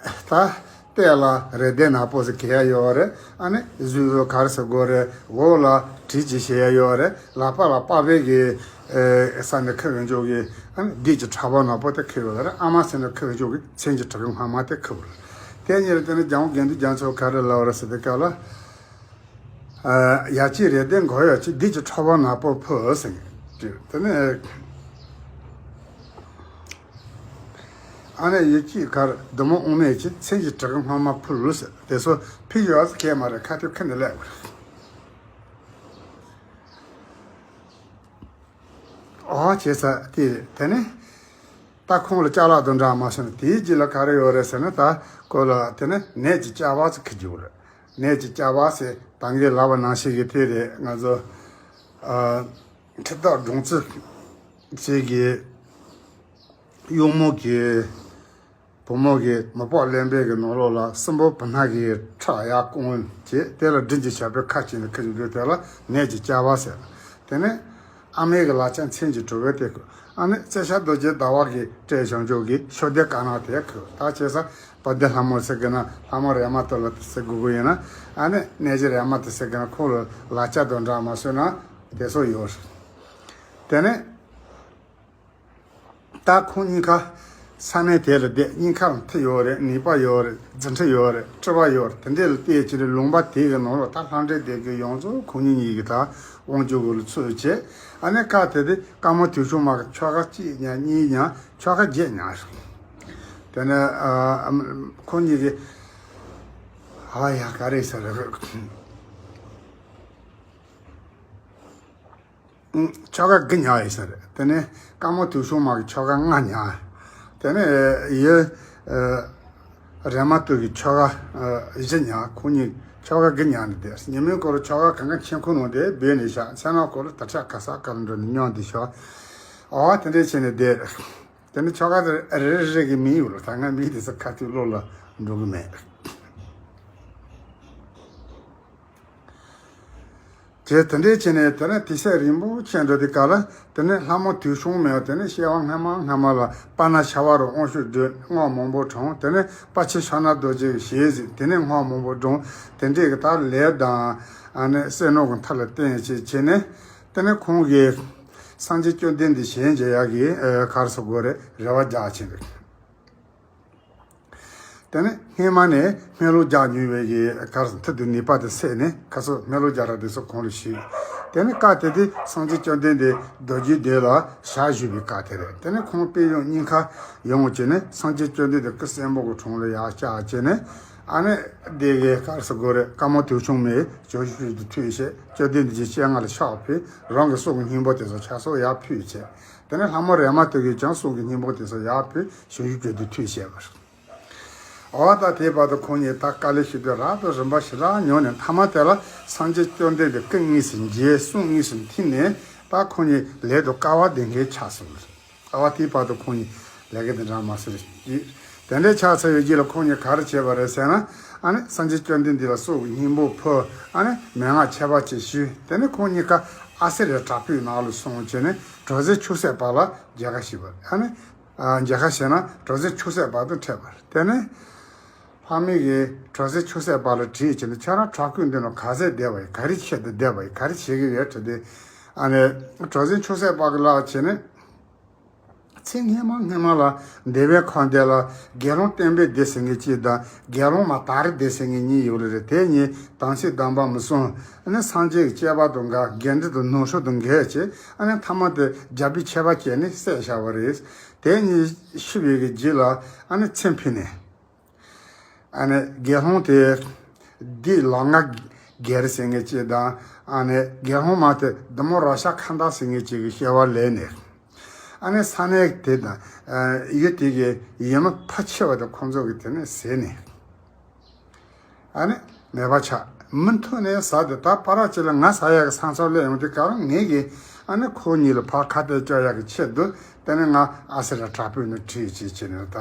ད་ལྟས་ལ་རེ་ལྡེ་ནག་པོ་ཟེར་གྱི་ཡ་ཡོད་རེད། ཨ་ནི་གཟུགས་པོ་ག་རེ་ཟེར་དགོས་རེད། འོག་ལ་དྲི་ཅིག་བྱེད་ཡ་ཡོད་རེད། ལག་པ་ལ་པགས་པའི་གི་ས་ནས་ཁུར་བའི་འཇོག་གི་ཨ་ནི་ལྡེ་གི་ཕྲ་བ་ནག་པོ་དེ་ཁུར་ཡོད་རེད། ཨ་མ་ཟེར་ནས་ཁུར་བའི་འཇོག་གི་མཚན་གྱི་བྲག་གི་སྔ་མ་དེ་ཁུར་བ་རེད། དེ་གཉིས་ལ་དེ་ནི་རྒྱལ་བ་དགེ་འདུན་རྒྱ་མཚོ་ག་རེ་ལབ་པ་རེད་ཟེར་དུས་སྐབས་ལ། ཡ་གཅིག་རེ་ལྡེ་འགོ་ཡ་གཅིག་ལྡེ་གི་ཕྲ་བ་ནག་པོ་ཕུ་ཟེར་གྱི་དེ་ནས། ཨ་ནི་ཡུལ་གཅིག་གར་བདུད་མོ་དབུ་མེད་ཀྱི་མཚན་གྱི་བྲག་སྔ་མ་ཕུ་ལུ་ཟེར་དེ་ཚོ་ཕི་ཡོད་ཟེར་མཁན་མ་རེད། ཁ་ཐུག་ཁ་ནས་ལས་པ་རེད། ཨོ་བྱས་ས་དེ་རེད། དེ་ནས་ད་ཁོང་ལ་ཅ་ལག་དང་འདྲ་མ་སོང་ན་དེའི་རྗེས་ལ་ག་རེ་ཡོད་རེད་ཟེར་ན་ད་ཁོ་ལ་དེ་ནས་ནད་ཀྱི་བྱ་བ་ཟེར་ཁི་རྒྱུག་རེད། ནད་ཀྱི་བྱ་བ་ཟེར་ད་གིན་ལབ་པ་ནང་བཞིན་གྱི་དེ་རེད། ང་ཚོ་ཨ་ཁྲི་སྟག་སྦྲང་རྩི་ཟེར་གྱི་གཡོག་མོ་གི་བུ་མོ་གི་མི་ལྤགས་ལེན་པའི་གི་ནང་ལོགས་ལ་སྲིན་པོ་བུ་སྣ་གི་ཁྲག་ཡར་བསྐུམ་བྱས་དེ་ལ་སྦྲུལ་གྱི་ཞགས་པས་ཁ་བཅད་ནས་ཁུར་གྱི་འདུག་དེ་ལ་ནད་ཀྱི་བྱ་བ་ཟེར། དེ་ནས་ཨ་མའི་གི་ལག་ཆ་མཚན་གྱི་གྲོ་བོའི་སྟེང་ཁུར། ཨ་ནི་རྩེ་ཤ་རྡོ་རྗེ་ཟླ་བ་གིས་སྤྲད་བྱུང་ཆོག་གི་ཤོ་དེ་དཀར་ནག་དེ་ཁུར། ད་བྱས་ས་དཔལ་ལྡན་ལྷ་མོ་ཟེར་གི་ན་ལྷ་མོ་རེ་མ་ཏི་ལ་ཟེར་དགོས་ཀྱི་ཡིན་ན། ཨ་ནི་གནས་རྗེ་རེ་མ་ཏི་ཟེར་གི་ན་ཁོང་ལ་ལག་ཆ་དང་འདྲ་མ་སོང་ན་དེ་ཚོ་ཡོད་རེད། དེ་ནས། ད་ཁོང་གཉིས་ཀ་ས་གནས་དེ་ལ་བསྡད། གཉིས་ཀར་མཐུ་ཡོད་རེད། ནུས་པ་ཡོད་རེད། རྫུ་འཕྲུལ་ཡོད་རེད། སྤྲུལ་པ་ཡོད་རེད། དེ་འདྲས་ལ་བལྟས་ཕྱིན་ལུང་པ་དེ་གི་ནང་ལ་ད་ལྷ་འདྲེ་སྡེ་དགེ་ཡོངས་རྫོགས་ཁོང་གཉིས་གཉིས་ཀྱི་ད་དབང་སྒྱུར་གུ་ལ་ཚུད་བྱས། ཨ་ནི་སྐབས་དེ་དུས་དཀར་མོ་དུས་ཤུགས་མ་གི་ཁྱོ་ག་གཅིག་ཉར། གཉིས་ཉར། ཁྱོ་ག་བརྒྱད་ཉར། དེ་ནས་ཨ་ཁོང་གཉིས་ཀྱི་ཨ་ཡ་ག་རེ་ཟེར་རེད། ཁྱོ་ག་དགུ་ཉར་ཡིན་ས་རེད། དེ་ནས་དཀར་མོ་དུས་ཤུགས་མ་གི་ཁྱོ་ག་ལྔ་ཉར། དེ་ནས་ཡུལ་རེ་མ་ཏི་གི་ཁྱོ་ག་བཞི་ཉར། ཁོང་གཉིས་ཁྱོ་ག་དགུ་ཉར་ནས་བསྡད། ཉི་མའི་སྐོར་ཁྱོ་ག་གང་ག་མཆན་ཁུང་ནང་དེ་སྦས་ནས་བཞག་མཚན་ནག་སྐོར་ལ་དར་ཆ་ག་ས་ག་ལ་འགྲོ་ནས་སྙོན་དེ་ཤོག་ཨ་དེ་འདྲས་བྱས་ནས་བསྡད། དེ་ནས་ཁྱོ་ག་དེ་རེ་རེ་རེ་གི་མིང་ཡོད་ལ་ད་ང་མིང་དེ་ཚོ་ཁ་ཐུག་བློ་ལ་འགྲོ་གི་མེད། དེ་དེ་འདྲའི་ཆེད་ནས་དེ་ནས་དུས་ཚོད་རིང་པོ་ཕྱིན་འགྲོ་དུས་སྐབས་ལ་དེ་ནས་ལྷ་མོ་དུས་ཤུགས་མེད་པ་དེ་ནས་སྐྱེ་བ་སྔ་མ་སྔ་མ་ལ་དཔའ་ནག་ཤ་བ་རུ་དབང་ཕྱུག་བགྲོད་སྔགས་མང་པོ་བགྲངས། དེ་ནས་དཔའ་ཆེ་ཤ་ནག་རྡོ་རྗེ་གི་ཞལ་གཟིགས། དེ་ནས་སྔགས་མང་པོ་བགྲངས། དེ་འདྲའི་གི་ད་ལས་དང་ཨ་ནི་བསོད་ནམས་ཀྱི་མཐའ་ལ་བརྟེན་བྱས་བྱས་ནས་དེ་ནས་ཁོང་གིས་སངས་རྒྱས་བཅོམ་ལྡན་འདས་ཞལ་མཇལ་ཡག་གི་ཨ་ག་རེ་ཟེར་དགོས་རེད། རེ་བ་རྒྱག་ཕྱིན་འདུག་དེ་ནས་སྔོན་མ་ནས་སྨོན་ལམ་རྒྱག་མྱོང་བའི་གི་གར་སོང་མཐུ་དང་ནུས་པ་དེ་སད་ནས་ཁ་སོ་སྨོན་ལམ་རྒྱག་ར་དེ་ཚོ་གོང་ལ་ཞུས། དེ་ནས་སྐབས་དེ་དུས་སངས་རྒྱས་བཅོམ་ལྡན་འདས་རྡོ་རྗེ་གདན་ལ་ཞལ་བཞུགས་པའི་སྐབས་དེ་རེད། དེ་ནས་ཁོང་དཔོན་གཡོག་གཉིས་ཀ་ཡོང་བྱས་ནས་སངས་རྒྱས་བཅོམ་ལྡན་འདས་སྐུ་གསོན་པོ་གི་དྲུང་ལ་ཡར་བཅར་བྱས་ནས། ཨ་ནི་སྡེ་དགེ་ག་རེ་ཟེར་དགོས་རེད། དཀར་མོ་དུས་གསུམ་མའི་ཞལ་བཞུགས་ཀྱི་ཐུགས་བཞེད། བཅོམ་ལྡན་འདས་ཀྱི་སྤྱན་སྔར་ལ་ཕྱག་ཕུལ། རང་གི་སྲོག་གི་སྙིང་པོ་དེ་ཚོ་ཕྱག་སོར་ཡར་ཕུལ་བྱས། དེ་ནས་ལྷ་མོ་རེ་མ་ཏི་གིས་ཀྱང་སྲོག་གི་སྙིང་པོ་དེ་ཚོ་ཡར་ཕུལ། ཞལ་བཞུགས་ཀྱི་ཐུགས་བཞེད་པ་རེད། འོ་ད་དེའི་བར་དུ་ཁོང་གཉིས་ད་དཀའ་ལས་ཞེ་དྲག་རབ་ཏུ་རིམ་པ་ཞེ་དྲག་མྱོང་ནས། མཐའ་མ་དེ་ལ་སངས་རྒྱས་བཅོམ་ལྡན་འདས་སྐུ་དངོས་སུ་མཇལ། གསུང་དངོས་སུ་ཐོས་ནས། ད་ཁོང་གཉིས་ལས་དང་སྐལ་བ་ལྡན་མཁན་ཆགས་སོང་། འོ་དེའི་བར་དུ་ཁོང་གཉིས་ལས་ཀ་དེ་འདྲ་མ་ཟེར་ཡོད། དེ་འདྲའི་ཆགས་ཚར་བའི་རྗེས་ལ་ཁོང་གཉིས་ག་རེ་བྱས་པ་རེད་ཟེར་ན། ཨ་ནི་སངས་རྒྱས་བཅོམ་ལྡན་འདས་ལ་སྲོག་གི་སྙིང་པོ་ཕུལ། ཨ་ནི་མན་ངག་ཁྱད་པར་ཅན་ཞུས། དེ་ནས་ཁོང་གཉིས་ཀ་ཨ་སེ་རི་བྲག་ཕུག་ནང་ལ་སོང་བྱས་ནས་གྲུ་གཟིངས་ཆོས་སྲིད་པ་ལ་མཇལ་ཁ་ཞུས་པ་རེད། ཨ་ནི། ཨ། མཇལ་ཁ་བྱས་ན་གྲུ་གཟིངས་ཆོས་སྲིད་པ་དང་འཕྲད་པ་རེད། དེ་ནས་ལྷ་མོ་གིས་གྲུ་གཟིངས་ཆོས་སྲིད་པ་ལ་དྲིས་བྱས་ནས། ཁྱེད་རང་བྲག་ཕུག་འདི་ནང་ག་ཚོད་བསྡད་པ་ཡིན། ག་རེ་ཆེད་དུ་བསྡད་པ་ཡིན། ག་རེ་བྱེད་ཀྱི་ཡོད་དྲིས་དུས། ཨ་ནི་གྲུ་གཟིངས་ཆོས་སྲིད་པ་གིས་ལབ་བྱས་ནས། ཚེ་སྔ་མ་སྔ་མ་ལ་འདས་པའི་ཁམས་འདི་ལ་དགེ་སློང་བསྟན་པའི་སྡེ་ཟེར་མཁན་ཅིག་དང་། དགེ་སློང་མ་དར་སྡེ་ཟེར་མཁན་གཉིས་ཡོད་ལེ་རེད། དེ་གཉིས་དམ་ཚིག་དམ་པ་མི་སྲུང་། ཨ་ནི་སངས་རྒྱས་ཀྱི་བཅས་པ་དང་འགལ། དགེ་འདུན་དང་ནང་ཆོས་དང་འགལ་བྱས། ཨ་ནི་མཐའ་མ་དེ་རྒྱལ་པོས་ཆད་པ་བཅད་ནས་བསད་བཞག་པ་རེད། དེ་གཉིས་ཤི་བའི་གི་རྗེས་ལ་ཨ་ནི་ཚེ་འཕོས་ནས། ཨ་ནི་དགེ་སློང་དེ་འདི་ལོ་ལྔ་རྒྱལ་ཟེར་མཁན་ཅིག་དང་། ཨ་ནི་དགེ་སློང་མ་དེ་བདུད་མོ་རཀྵ་ཁ་མདའ་ཟེར་མཁན་ཅིག་གི་སྐྱེ་བ་ལེན་ནས། ཨ་ནི་ས་གནས་དེ་དང་། ཨ། ཡུལ་དེ་གི་ཡུལ་མི་ཕལ་ཆེ་བ་དེ་ཁོང་ཚོ་གིས་དེ་ནས་ཟས་ནས། ཨ་ནི་མེད་པ་ཆགས། མུ་མཐུད་ནས་ཟ་དེ། ད་བར་ཅིག་ལ་ང་ཟ་ཡག་གི་ས་མཚམས་སླེབས་ཡོང་དུས་སྐབས་ལ། ངེད་ཀྱིས་ཨ་ནི་ཁོ་གཉིས་ལ་ཕར་ཁ་གཏད་གཅོག་ཡག་གི་ཆེད་དུ། དེ་ནས་ང་ཨ་སེ་རི་བྲག་ཕུག་ནས་ཁྲིད་བྱས་བྱས་ནས། ད་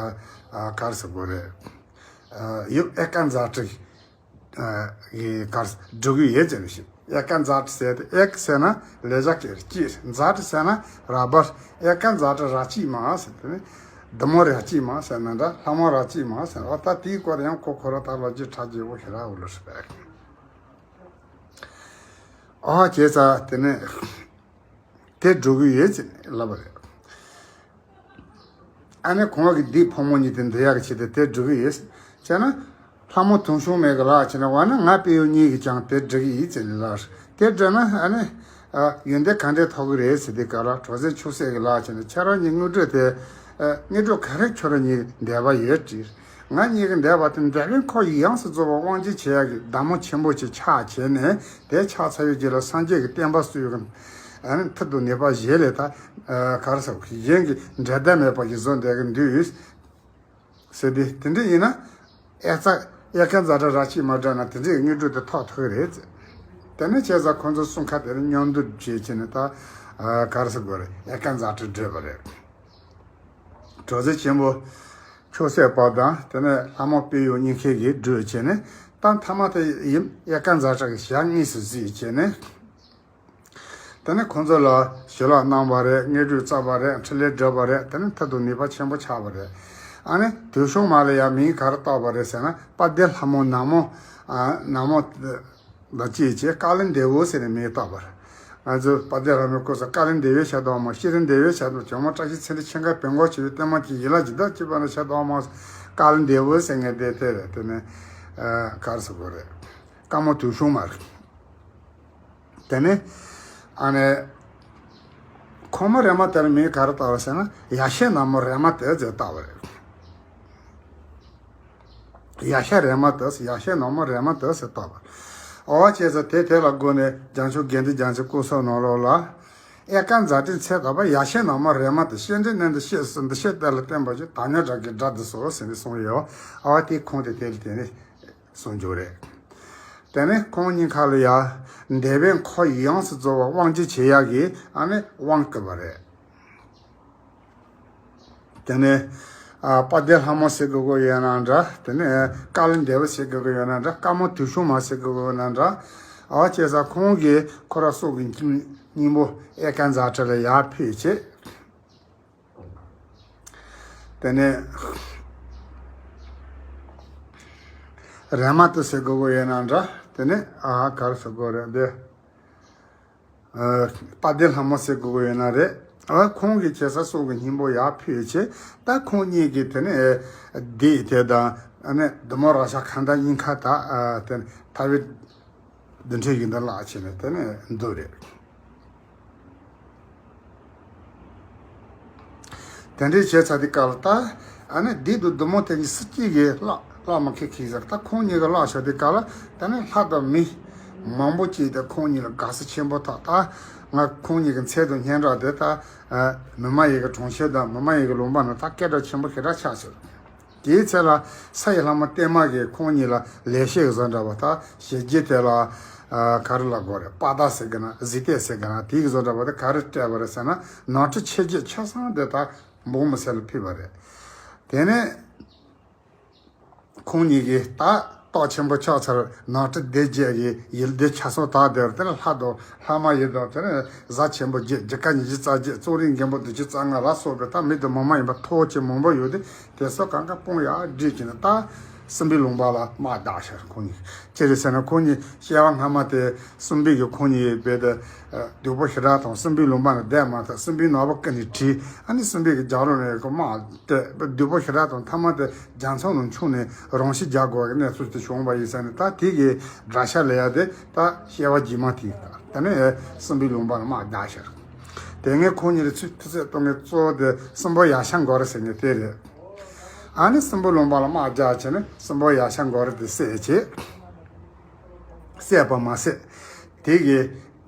ཨ་ག་རེ་ཟེར་དགོས་རེད། ཨ། ཡུལ་ཨེ་ཀ་ཛ་ཏྲི་ཨ་གི་གར་འགྲོ་གི་ཡོད་ཅེས་ཞུ། ཨེ་ཀ་ཛ་ཏྲི་ཟེར་ཏེ། ཨེ་ཀ་ཟེར་ན་ལེགས་སྦྱར་གྱི་ར་གཅིག། ཛ་ཏྲི་ཟེར་ན་ར་བར། ཨེ་ཀ་ཛ་ཏྲི་ར་གཅིག་མ་ཟེར་ཏེ་ནི། བདུད་མོ་ར་གཅིག་མ་ཟེར་ན་འདྲ། ལྷ་མོ་ར་གཅིག་མ་ཟེར། འོ་ད་དེའི་སྐོར་ཡང་ཁོ་ཁོ་རང་ད་ལོ་རྒྱུས་ཁྲ་རྒྱས་པོ་ཞེ་དྲག་འོ་ལོ་ཞིག་རེད། ཨོ་བྱས་ཙང་དེ་ནས། དེ་འགྲོ་གི་ཡོད་ཅེས་ལབ་པ་རེད། ཨ་ནི་ཁོང་གི་འདི་ཕོ་མོ་གཉིས་དེ་འདི་ཡག་གི་ཆེད་དུ་དེ་འགྲོ་གི་ཡོད་ཅེ་ན། ལྷ་མོ་དུང་སྐྱོང་མ་གིས་ལབ་བྱས་ན། འོ་ན་ང་དཔོན་གཡོག་གཉིས་ཀྱིས་ཀྱང་དེ་འགྲོ་གི་ཡིན་ཅེས་ལབ། དེ་འགྲོ་ན་ཨ་ནི་ཡོན་ཏན་ག་འདྲས་ཐོབ་ཀྱི་རེད་ཟེར་དུས་སྐབས་ལ། གྲུ་གཟིངས་ཆོས་སྲིད་ཀྱིས་ལབ་བྱས་ན། ཁྱེད་རང་གཉིས་དངོས་གྲུབ་དེ། དངོས་གྲུབ་ག་རེ་ཁྱོད་རང་གཉིས་འདོད་པ་ཡོད་དྲིས། ང་གཉིས་ཀྱི་འདོད་པ་དེ་འདོད་པའི་འཁོར་ཡོངས་སུ་རྫོགས་པ་དབང་བསྒྱུར་བྱེད་ཡག་གི་བདག་མོ་ཆེན་པོ་ཅིག་ཆགས་བྱས་ནས། དེ་ཆགས་ཚར་བའི་རྗེས་ལ་སངས་རྒྱས་ཀྱི་བསྟན་པ་སྲུང་ཡག་གི། ཨ་ནི་མཐུ་དང་ནུས་པ་བཞེས་ལས། ད་ག་རེ་ཟེར། གཞན་གྱི་འབྲལ་ཐབས་མེད་པ་ཞིག་བཟོ་འདོད་ཀྱི་འདུག་ཟེར་ཏེ། དེ་འདྲ་ཡིན་ན་ཨེ་ཙ་ཨེ་ཀ་ཛ་ཏྲི་ར་གཅིག་མ་འགྲོ་ན་དེ་འདྲའི་དངོས་གྲུབ་དེ་ཐོབ་ཐུབ་ཀྱི་རེད་ཟེར། དེ་ནས་བྱས་ཙང་ཁོང་ཚོ་གསུམ་ཀ་དེ་ནས་མཉམ་དུ་བྱས་བྱས་ནས། ད་ག་རེ་ཟེར་དགོས་རེད། ཨེ་ཀ་ཛ་ཏྲི་བགྲོད་པ་རེད། གྲུ་གཟིངས་ཆེན་པོ་ཆོས་སྲིད་པ་དང་། དེ་ནས་ལྷ་མོ་དཔོན་གཡོག་གཉིས་ཀས་ཀྱིས་བགྲོད་བྱས་ནས། ད་མཐའ་མ་དེ་ཡུམ་ཨེ་ཀ་ཛ་ཏྲི་གི་ཞལ་དངོས་སུ་གཟིགས་བྱས་ནས། དེ་ནས་ཁོང་ཚོ་ལ་ཞུ་ལག་གནང་བ་རེད། དངོས་གྲུབ་སྩལ་བ་རེད། འཕྲིན་ལས་བསྒྲགས་པ་རེད། དེ་ནས་མཐུ་དང་ནུས་པ་ཆེན་པོ་ཆགས་པ་རེད། ཨ་ནི་དུས་གཞུང་མ་ལ་ཡང་མིང་ག་རེ་བཏགས་པ་རེད་ཟེར་ན། དཔལ་ལྡན་ལྷ་མོ་ནག་མོ། ཨ། ནག་མོ་ལ་བཅས་བྱས་ཀ་ལི་འདེ་བོ་ཟེར་ནས་མིང་བཏགས་པ་རེད། ང་ཚོ་དཔལ་ལྡན་ལྷ་མོའི་སྐོར་ས་ཀ་ལི་འདེ་བོའི་ཞལ་དུ་མ། ཤྲཱི་ལྡེ་བའི་ཞལ་དུ། ཇོ་མོ་བཀྲ་ཤིས་ཚེ་རིང་ཆེན་ཁ་བོན་གོ་ཆེ་བའི་བརྟན་མ་གྱི་ཡིད་ལ་ཇི་ལྟར་སྐྱིད་པ་ན་ཞལ་དུ་མ། ཀ་ལི་འདེ་བོ་ཟེར་མཁན་དེ་དེ་རེད། དེ་ནས་ཨ་ག་རེ་ཟེར་དགོས་རེད། དཀར་མོ་དུས་གཞུང་མ་རེད། དེ་ནས་ཨ་ནི་ཁོང་མོ་རེ་མ་དེར་མིང་ག་རེ་བཏགས་པ་ཟེར་ན། ཡ་ཤ་ནག་མོ་རེ་མ་དེ་ཟེར་བཏགས་པ་རེད། ཡ་ཤ་རེ་མ་དེ། ཡ་ཤ་ནག་མོ་རེ་མ་དེ་ཟེར་བཏགས་པ་རེད། འོ་བྱས་ཙང་དེ་དེ་ལ་དགོངས་ནས་བྱང་ཆུབ་དགེ་འདུན་རྒྱལ་མཚན་སྐུ་གསུམ་ནང་ལོགས་ལ། ཨེ་ཀ་ཛ་ཏྲིའི་ཚེ་ཐོག་པ་ཡ་ཤ་ནག་མོ་རེ་མ་དེ། བཤེས་སྤྲིང་གནས་འདི་བཤེས་སུ་འདི། བཤེས་གཏེར་ལ་བརྟེན་པ་ཞིག། དམ་ཉམས་དགྲ་བགེགས་དགྲ་འདི་སོགས་ཟེར་ནས་གསུངས་ཡོད། ཨ་བ་དེ་ཁོང་དེ་དེ་ལ་དེ་ནས་གསུངས་རྒྱུ་རེད། དེ་ནས་ཁོང་གཉིས་ཀ་ལ་ཡང་འདས་པའི་འཁོར་ཡོངས་སུ་རྫོགས་པ་དབང་བསྒྱུར་བྱེད་ཡག་གི་ཨ་ནི་དབང་བསྐུར་བ་རེད། དེ་ནས་ཨ་དཔལ་ལྡན་ལྷ་མོ་ཟེར་དགོས་ཀྱི་ཡོད་ན་འདྲ། དེ་ནས་ཀ་ལི་འདེ་བོ་ཟེར་དགོས་ཀྱི་ཡོད་ན་འདྲ། དཀར་མོ་དུས་གཞུང་མ་ཟེར་དགོས་ཀྱི་ཡོད་ན་འདྲ། ཨ་བ་བྱས་ཙང་ཁོང་གིས་ཁོ་རང་སྲོག་གི་སྙིང་པོ་ཨེ་ཀ་ཛ་ཏྲི་ལ་ཡར་ཕུལ་བྱས། དེ་ནས་རེ་མ་དེ་ཟེར་དགོས་ཀྱི་ཡོད་ན་འདྲ། དེ་ནས་ཨ་ག་རེ་ཟེར་དགོས་རེད་འདི། ཨ་དཔལ་ལྡན་ལྷ་མོ་ཟེར་དགོས་ཀྱི་ཡོད་ན་རེད། ཨ་ཁོང་གིས་བྱས་ཙང་སྲོག་གི་སྙིང་པོ་ཡར་ཕུལ་བྱས། ད་ཁོང་གཉིས་ཀྱིས་དེ་ནས་ཨ་འདི་དེ་དང་། ཨ་ནི་བདུད་མོ་རཀྵ་ཁ་མདའ་གཉིས་ཀ་ད་ཨ་དེ་ནས་ཐ་བའི་རྡུལ་ཕྲན་བཞིན་དུ་བརླག་བྱས་ནས་དེ་ནས་འདུག་རེད། དེ་འདྲའི་བྱས་ཚར་དུས་སྐབས་ལ་ད་ཨ་ནི་བདུད་དང་བདུད་མོ་དེ་གཉིས་སུ་གཅིག་གིས་བརླག་བརླག་མ་ཁེལ་ཁེལ་ཟེར། ད་ཁོང་གཉིས་ཀྱིས་བརླག་བཞག་དུས་སྐབས་ལ་ད་ནི་ལྷ་དང་མི་མང་པོ་ཅིག་ད་ཁོང་གཉིས་ལ་དགའ་བསུ་ཆེན་པོ་ཐོབ། ད་ང་ཁོང་གཉིས་ཀྱི་མཚན་དང་སྙན་གྲགས་དེ་ད་མི་མ་ཡིན་གྱི་གྲོང་ཁྱེར་དང་མི་མ་ཡིན་གྱི་ལུང་པ་ནང་ད་སྐད་གྲགས་ཆེན་པོ་ཞེ་དྲག་ཆགས་སོང་། དེའི་ཚེ་ལ་ས་ཡི་ལྷ་མོ་བརྟན་མ་གིས་ཁོང་གཉིས་ལ་ལེགས་བཤད་བཟོ་འདྲ་བ་ད་ཞལ་རྒྱུན་དེ་ལ་ག་རེ་ལབ་དགོས་རེད། པ་ཏ་ཟེར་གི་ན་གཟིགས་གཏད་ཟེར་གི་ན་དེའི་བཟོ་འདྲ་བ་དེ་ག་རེ་སྤྲད་པ་རེད་ཟེར་ན། ནོར་འཁྲུལ་ཆེ་རྒྱུ་ཆ་ཚང་དེ་ད་འབངས་མི་སེར་ལ་ཕུལ་བ་རེད། དེ་ནས་ཁོང་གཉིས་ཀྱིས་ད་སྟོབས་ཆེན་པོ་ཆགས་ཚར། ནོར་འཁྲུལ་སྡེ་བརྒྱད་ཀྱི་ཡུལ་སྡེ་ཆ་ཚང་དག་དེར་དེ་ལ་ལྷ་དང་ལྷ་མ་ཡིན་དང་དེ་ནས་གཟའ་ཆེན་པོ་བརྒྱད། རྒྱུ་སྐར་ཉི་ཤུ་རྩ་བརྒྱད། གཙོ་རིགས་མགོན་པོ་བདུད་ཅུ་རྩ་ལྔ་ལ་སོགས་པའི་ད་མི་དང་མི་མ་ཡིན་པ་ཐོག་ཆེན་མང་པོ་ཡོད་དེ། དེ་ཚོ་གང་ག་སྤུངས་ཡག་བསྒྲིགས་བྱས་ནས་ད་སྲིན་པོའི་ལུང་པ་ལ་དམག་བརྒྱབ་ཤག་ཁོང་གཉིས། ཅི་རེད་ཟེར་ན་ཁོང་གཉིས་སྐྱེ་བ་སྔ་མ་དེ་སྲིན་པོ་གིས་ཁོང་གཉིས་རྦད་དེ་སྡུག་པོ་ཞེ་དྲག་དང་། སྲིན་པོའི་ལུང་པ་ནས་བསྡད་མ་ཐུབ། སྲིན་པོའི་ནག་པོ་ཀུན་ནས་བྲིས། ཨ་ནི་སྲིན་པོ་གིས་རྒྱབ་ལོགས་ནས་དམག་དེ་སྡུག་པོ་ཞེ་དྲག་དང་། མཐའ་མ་དེ་རྒྱ་མཚོ་ནང་མཆོངས་ནས་རང་ཤི་རྒྱག་དགོས་ཀྱི་གནས་ཚུལ་དེ་བྱུང་བ་ཡིན་ཟེར་ནས། ད་དེ་གི་དགྲ་ཤ་ལེན་ཡག་དེ་ད་སྐྱེ་བ་རྗེས་མ་དེ་ད་ནི་སྲིན་པོའི་ལུང་པ་ལ་དམག་བརྒྱབ་ཤག་དེ་སྔའི་ཁོང་གཉིས་ལ་ཚུར་ཐུག་ཚད་གཏོང་མཁན་གཙོ་བོ་དེ་སྲིན་པོ་ཡ་ཤ་མགོ་རི་ཟེར་མཁན་དེ་རེད། ཨ་ནི་སྲིན་པོའི་ལུང་པ་ལ་དམག་བརྒྱབ་བྱས་ནས་སྲིན་པོ་ཡ་ཤ་མགོ་རི་དེ་བསད་བྱས། བསད་པ་མ་ཟད་དེ་གི་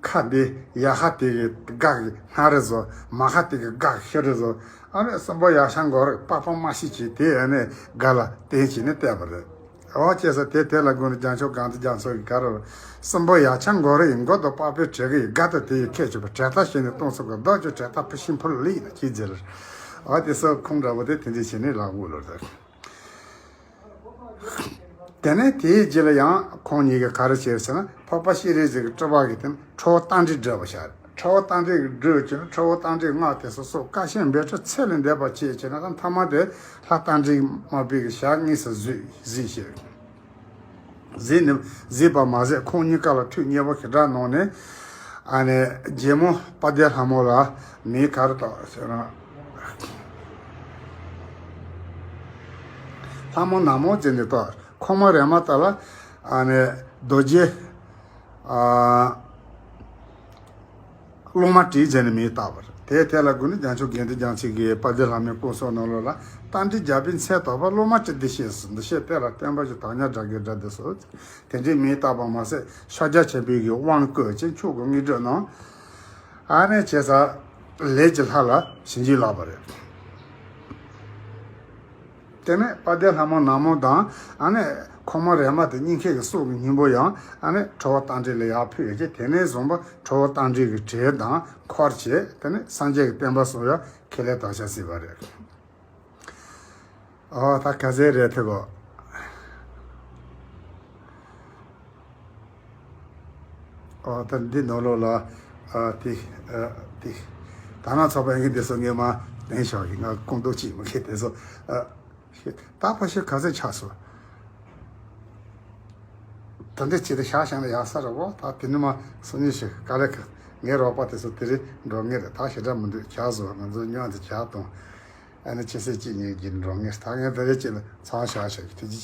ཁ་འདི་ཡ་ཧ་དེ་གི་སྒ་གི་སྣ་རེ་བཟོ། མ་ཧ་དེ་གི་སྒ་གི་ཤི་རེ་བཟོ། ཨ་ནི་སྲིན་པོ་ཡ་ཤ་མགོ་རི་པགས་པ་མ་ཤི་བྱས་དེ་ཨ་ནི་སྒ་ལ་བཏོན་བྱས་ནས་བསད་པ་རེད། འོ་བྱས་ཙང་དེ་དེ་ལ་དགོངས་ནས་རྒྱལ་མཆོག་སྒང་དུ་རྒྱ་མཚོ་གིས་ག་རེ། སྲིན་པོ་ཡ་ཤ་མགོ་རི་ཡི་མགོ་དང་པགས་པའི་གྲལ་གྱི་སྒ་དང་དེ་ཡི་ཁལ་གཅིག་པ། གྲལ་སྟར་བྱས་ནས་གཏོང་ཚུགས་པ། བདག་ཀྱང་གྲལ་སྟར་ཕུད་ཤིང་ཕུ་ལ་ལི་ཡིན་ན་ཅི་ཟེར། འོ་དེ་སོགས་ཁུངས་འདྲ་བོ་དེ་དེ་འདྲ་བྱས་ནས་ལབ་དགོས་ལོ་རེད། དེ་ནས་དེའི་རྗེས་ལ་ཡང་ཁོང་གཉིས་ཀྱིས་ག་རེ་བྱས་ཟེར་ན། འཕགས་པ་སྤྱན་རས་གཟིགས་ཀྱི་སྤྲུལ་པ་གིས་དེ་ནས་ཁྲོ་བོ་རྟ་མགྲིན་བསྒྲལ་བར་བྱ། ཁྲོ་བོ་རྟ་མགྲིན་གྱིས་བསྒྲལ་བྱས་ན། ཁྲོ་བོ་རྟ་མགྲིན་སྔགས་དེ་ཚོ་སོགས་བཀའ་བཞིན་འབད་ཁྲོད་ཚེ་ལས་འདས་པར་བྱས་བྱས་ན། ད་མཐའ་མ་དེ་ལྷ་རྟ་མགྲིན་དམར་པོ་གི་ཞལ་དངོས་སུ་གཟིགས་གཟིགས་ཤིང་། གཟིགས་ནས་གཟིགས་པ་མ་ཟད་ཁོང་གཉིས་ཀ་ལ་ཐུགས་མཉེས་པོ་ཞེ་དྲག་གནང་ནས། ཨ་ནི་རྗེ་མོ་དཔལ་ལྡན་ལྷ་མོ་ལ་མིང་ག་རེ་བཏགས་ཟེར་ན། ལྷ་མོ་ནག་མོ་ཟེར་ནས་བཏགས། ཁོག་མ་རས་མ་དག་ལ་ཨ་ནི་རྡོ་རྗེ་ཨ་གླང་མ་བྲིས་ཟེར་ནས་མིང་བཏགས་པ་རེད། དེ་དེ་ལ་དགོངས་ནས་རྒྱལ་མཆོག་དགེ་འདུན་རྒྱལ་མཚན་གྱིས་དཔལ་ལྡན་ལྷ་མོའི་སྐུ་གསུང་ནང་ལོགས་ལ། རྟ་མགྲིན་རྒྱལ་པོའི་མཚན་དག་པ། གླང་མ་བྲིས་འདི་ཤེས་སུ། འདི་ཤེས་དེ་ལ་བསྟན་པ་ཞིག། དམ་ཉམས་དགྲ་བགེགས་དགྲ་སྡེ་སོགས། དེ་འདྲའི་མིང་བཏགས་པ་མ་ཟད་ཕྱག་རྒྱ་ཆེན་པོའི་གི་དབང་བསྐུར་ཅིང་མཆོག་གི་དངོས་གྲུབ་གནང་། ཨ་ནི་བྱས་ཙང་ལས་ཀྱི་ལྷ་ལ་བྱིན་གྱིས་བརླབས་པ་རེད། དེ་ནས་དཔལ་ལྡན་ལྷ་མོ་ནག་མོ་དང་། ཨ་ནི་ཁོག་མ་རས་མ་དེ་གཉིས་ཀའི་གི་སྲོག་གི་སྙིང་པོ་ཡང་ཨ་ནི་ཁྲོ་བོ་རྟ་མགྲིན་ལ་ཡར་ཕུལ་ཡོད་ཀྱི། དེ་ནས་བཟུང་བ་ཁྲོ་བོ་རྟ་མགྲིན་གྱི་བྲན་དང་འཁོར་བྱས། དེ་ནས་སངས་རྒྱས་ཀྱི་བསྟན་པ་སྲུང་ཡག་ཁས་ལེན་བཏང་བཞག་ཟིན་པ་རེད། ཨོ་ད་ག་ཚད་རེད་ཐུག་གོ། ཨོ་ད་འདི་ནང་ལོགས་ལ་ཨ་དེ་ཨ་དེ་ད་ནང་ཚོགས་པ་ཡིན་གྱི་དེ་ཚོ་ངས་མ་ལེན་ཤོག་གི། ང་ཀོང་ཏོག་ཅིག་མི་ཁེ་དེ་ཚོ་ཨ་ཤེས། ད་ཕ་ཤི་ག་ཚད་ཆགས་སོང་། ད་འདི་ཅི་ད་ཤག་ཤག་ན་ཡག་ས་རེད་བོ། ད་དེ་ནི་མ་སུ་ཉི་ཤི་ག་ལེ་ག་ངའི་རོགས་པ་དེ་ཚོ་དེ་རིང་འགྲོ་ངེས་རེད། ད་ཞེ་དྲག་མི་འདུག་ཇག་བཟོ་ང་ཚོ་ཉོན་དེ་ཇག་གཏོང་། ཨ་ནི་ཆེ་སེ་གཅིག་གཉིས་ཀྱིས་འགྲོ་ངེས། ད་ངས་ད་རེས་ཅིག་ལ་ཚང་བཞག་བཞག་གི་དེ་ཅི་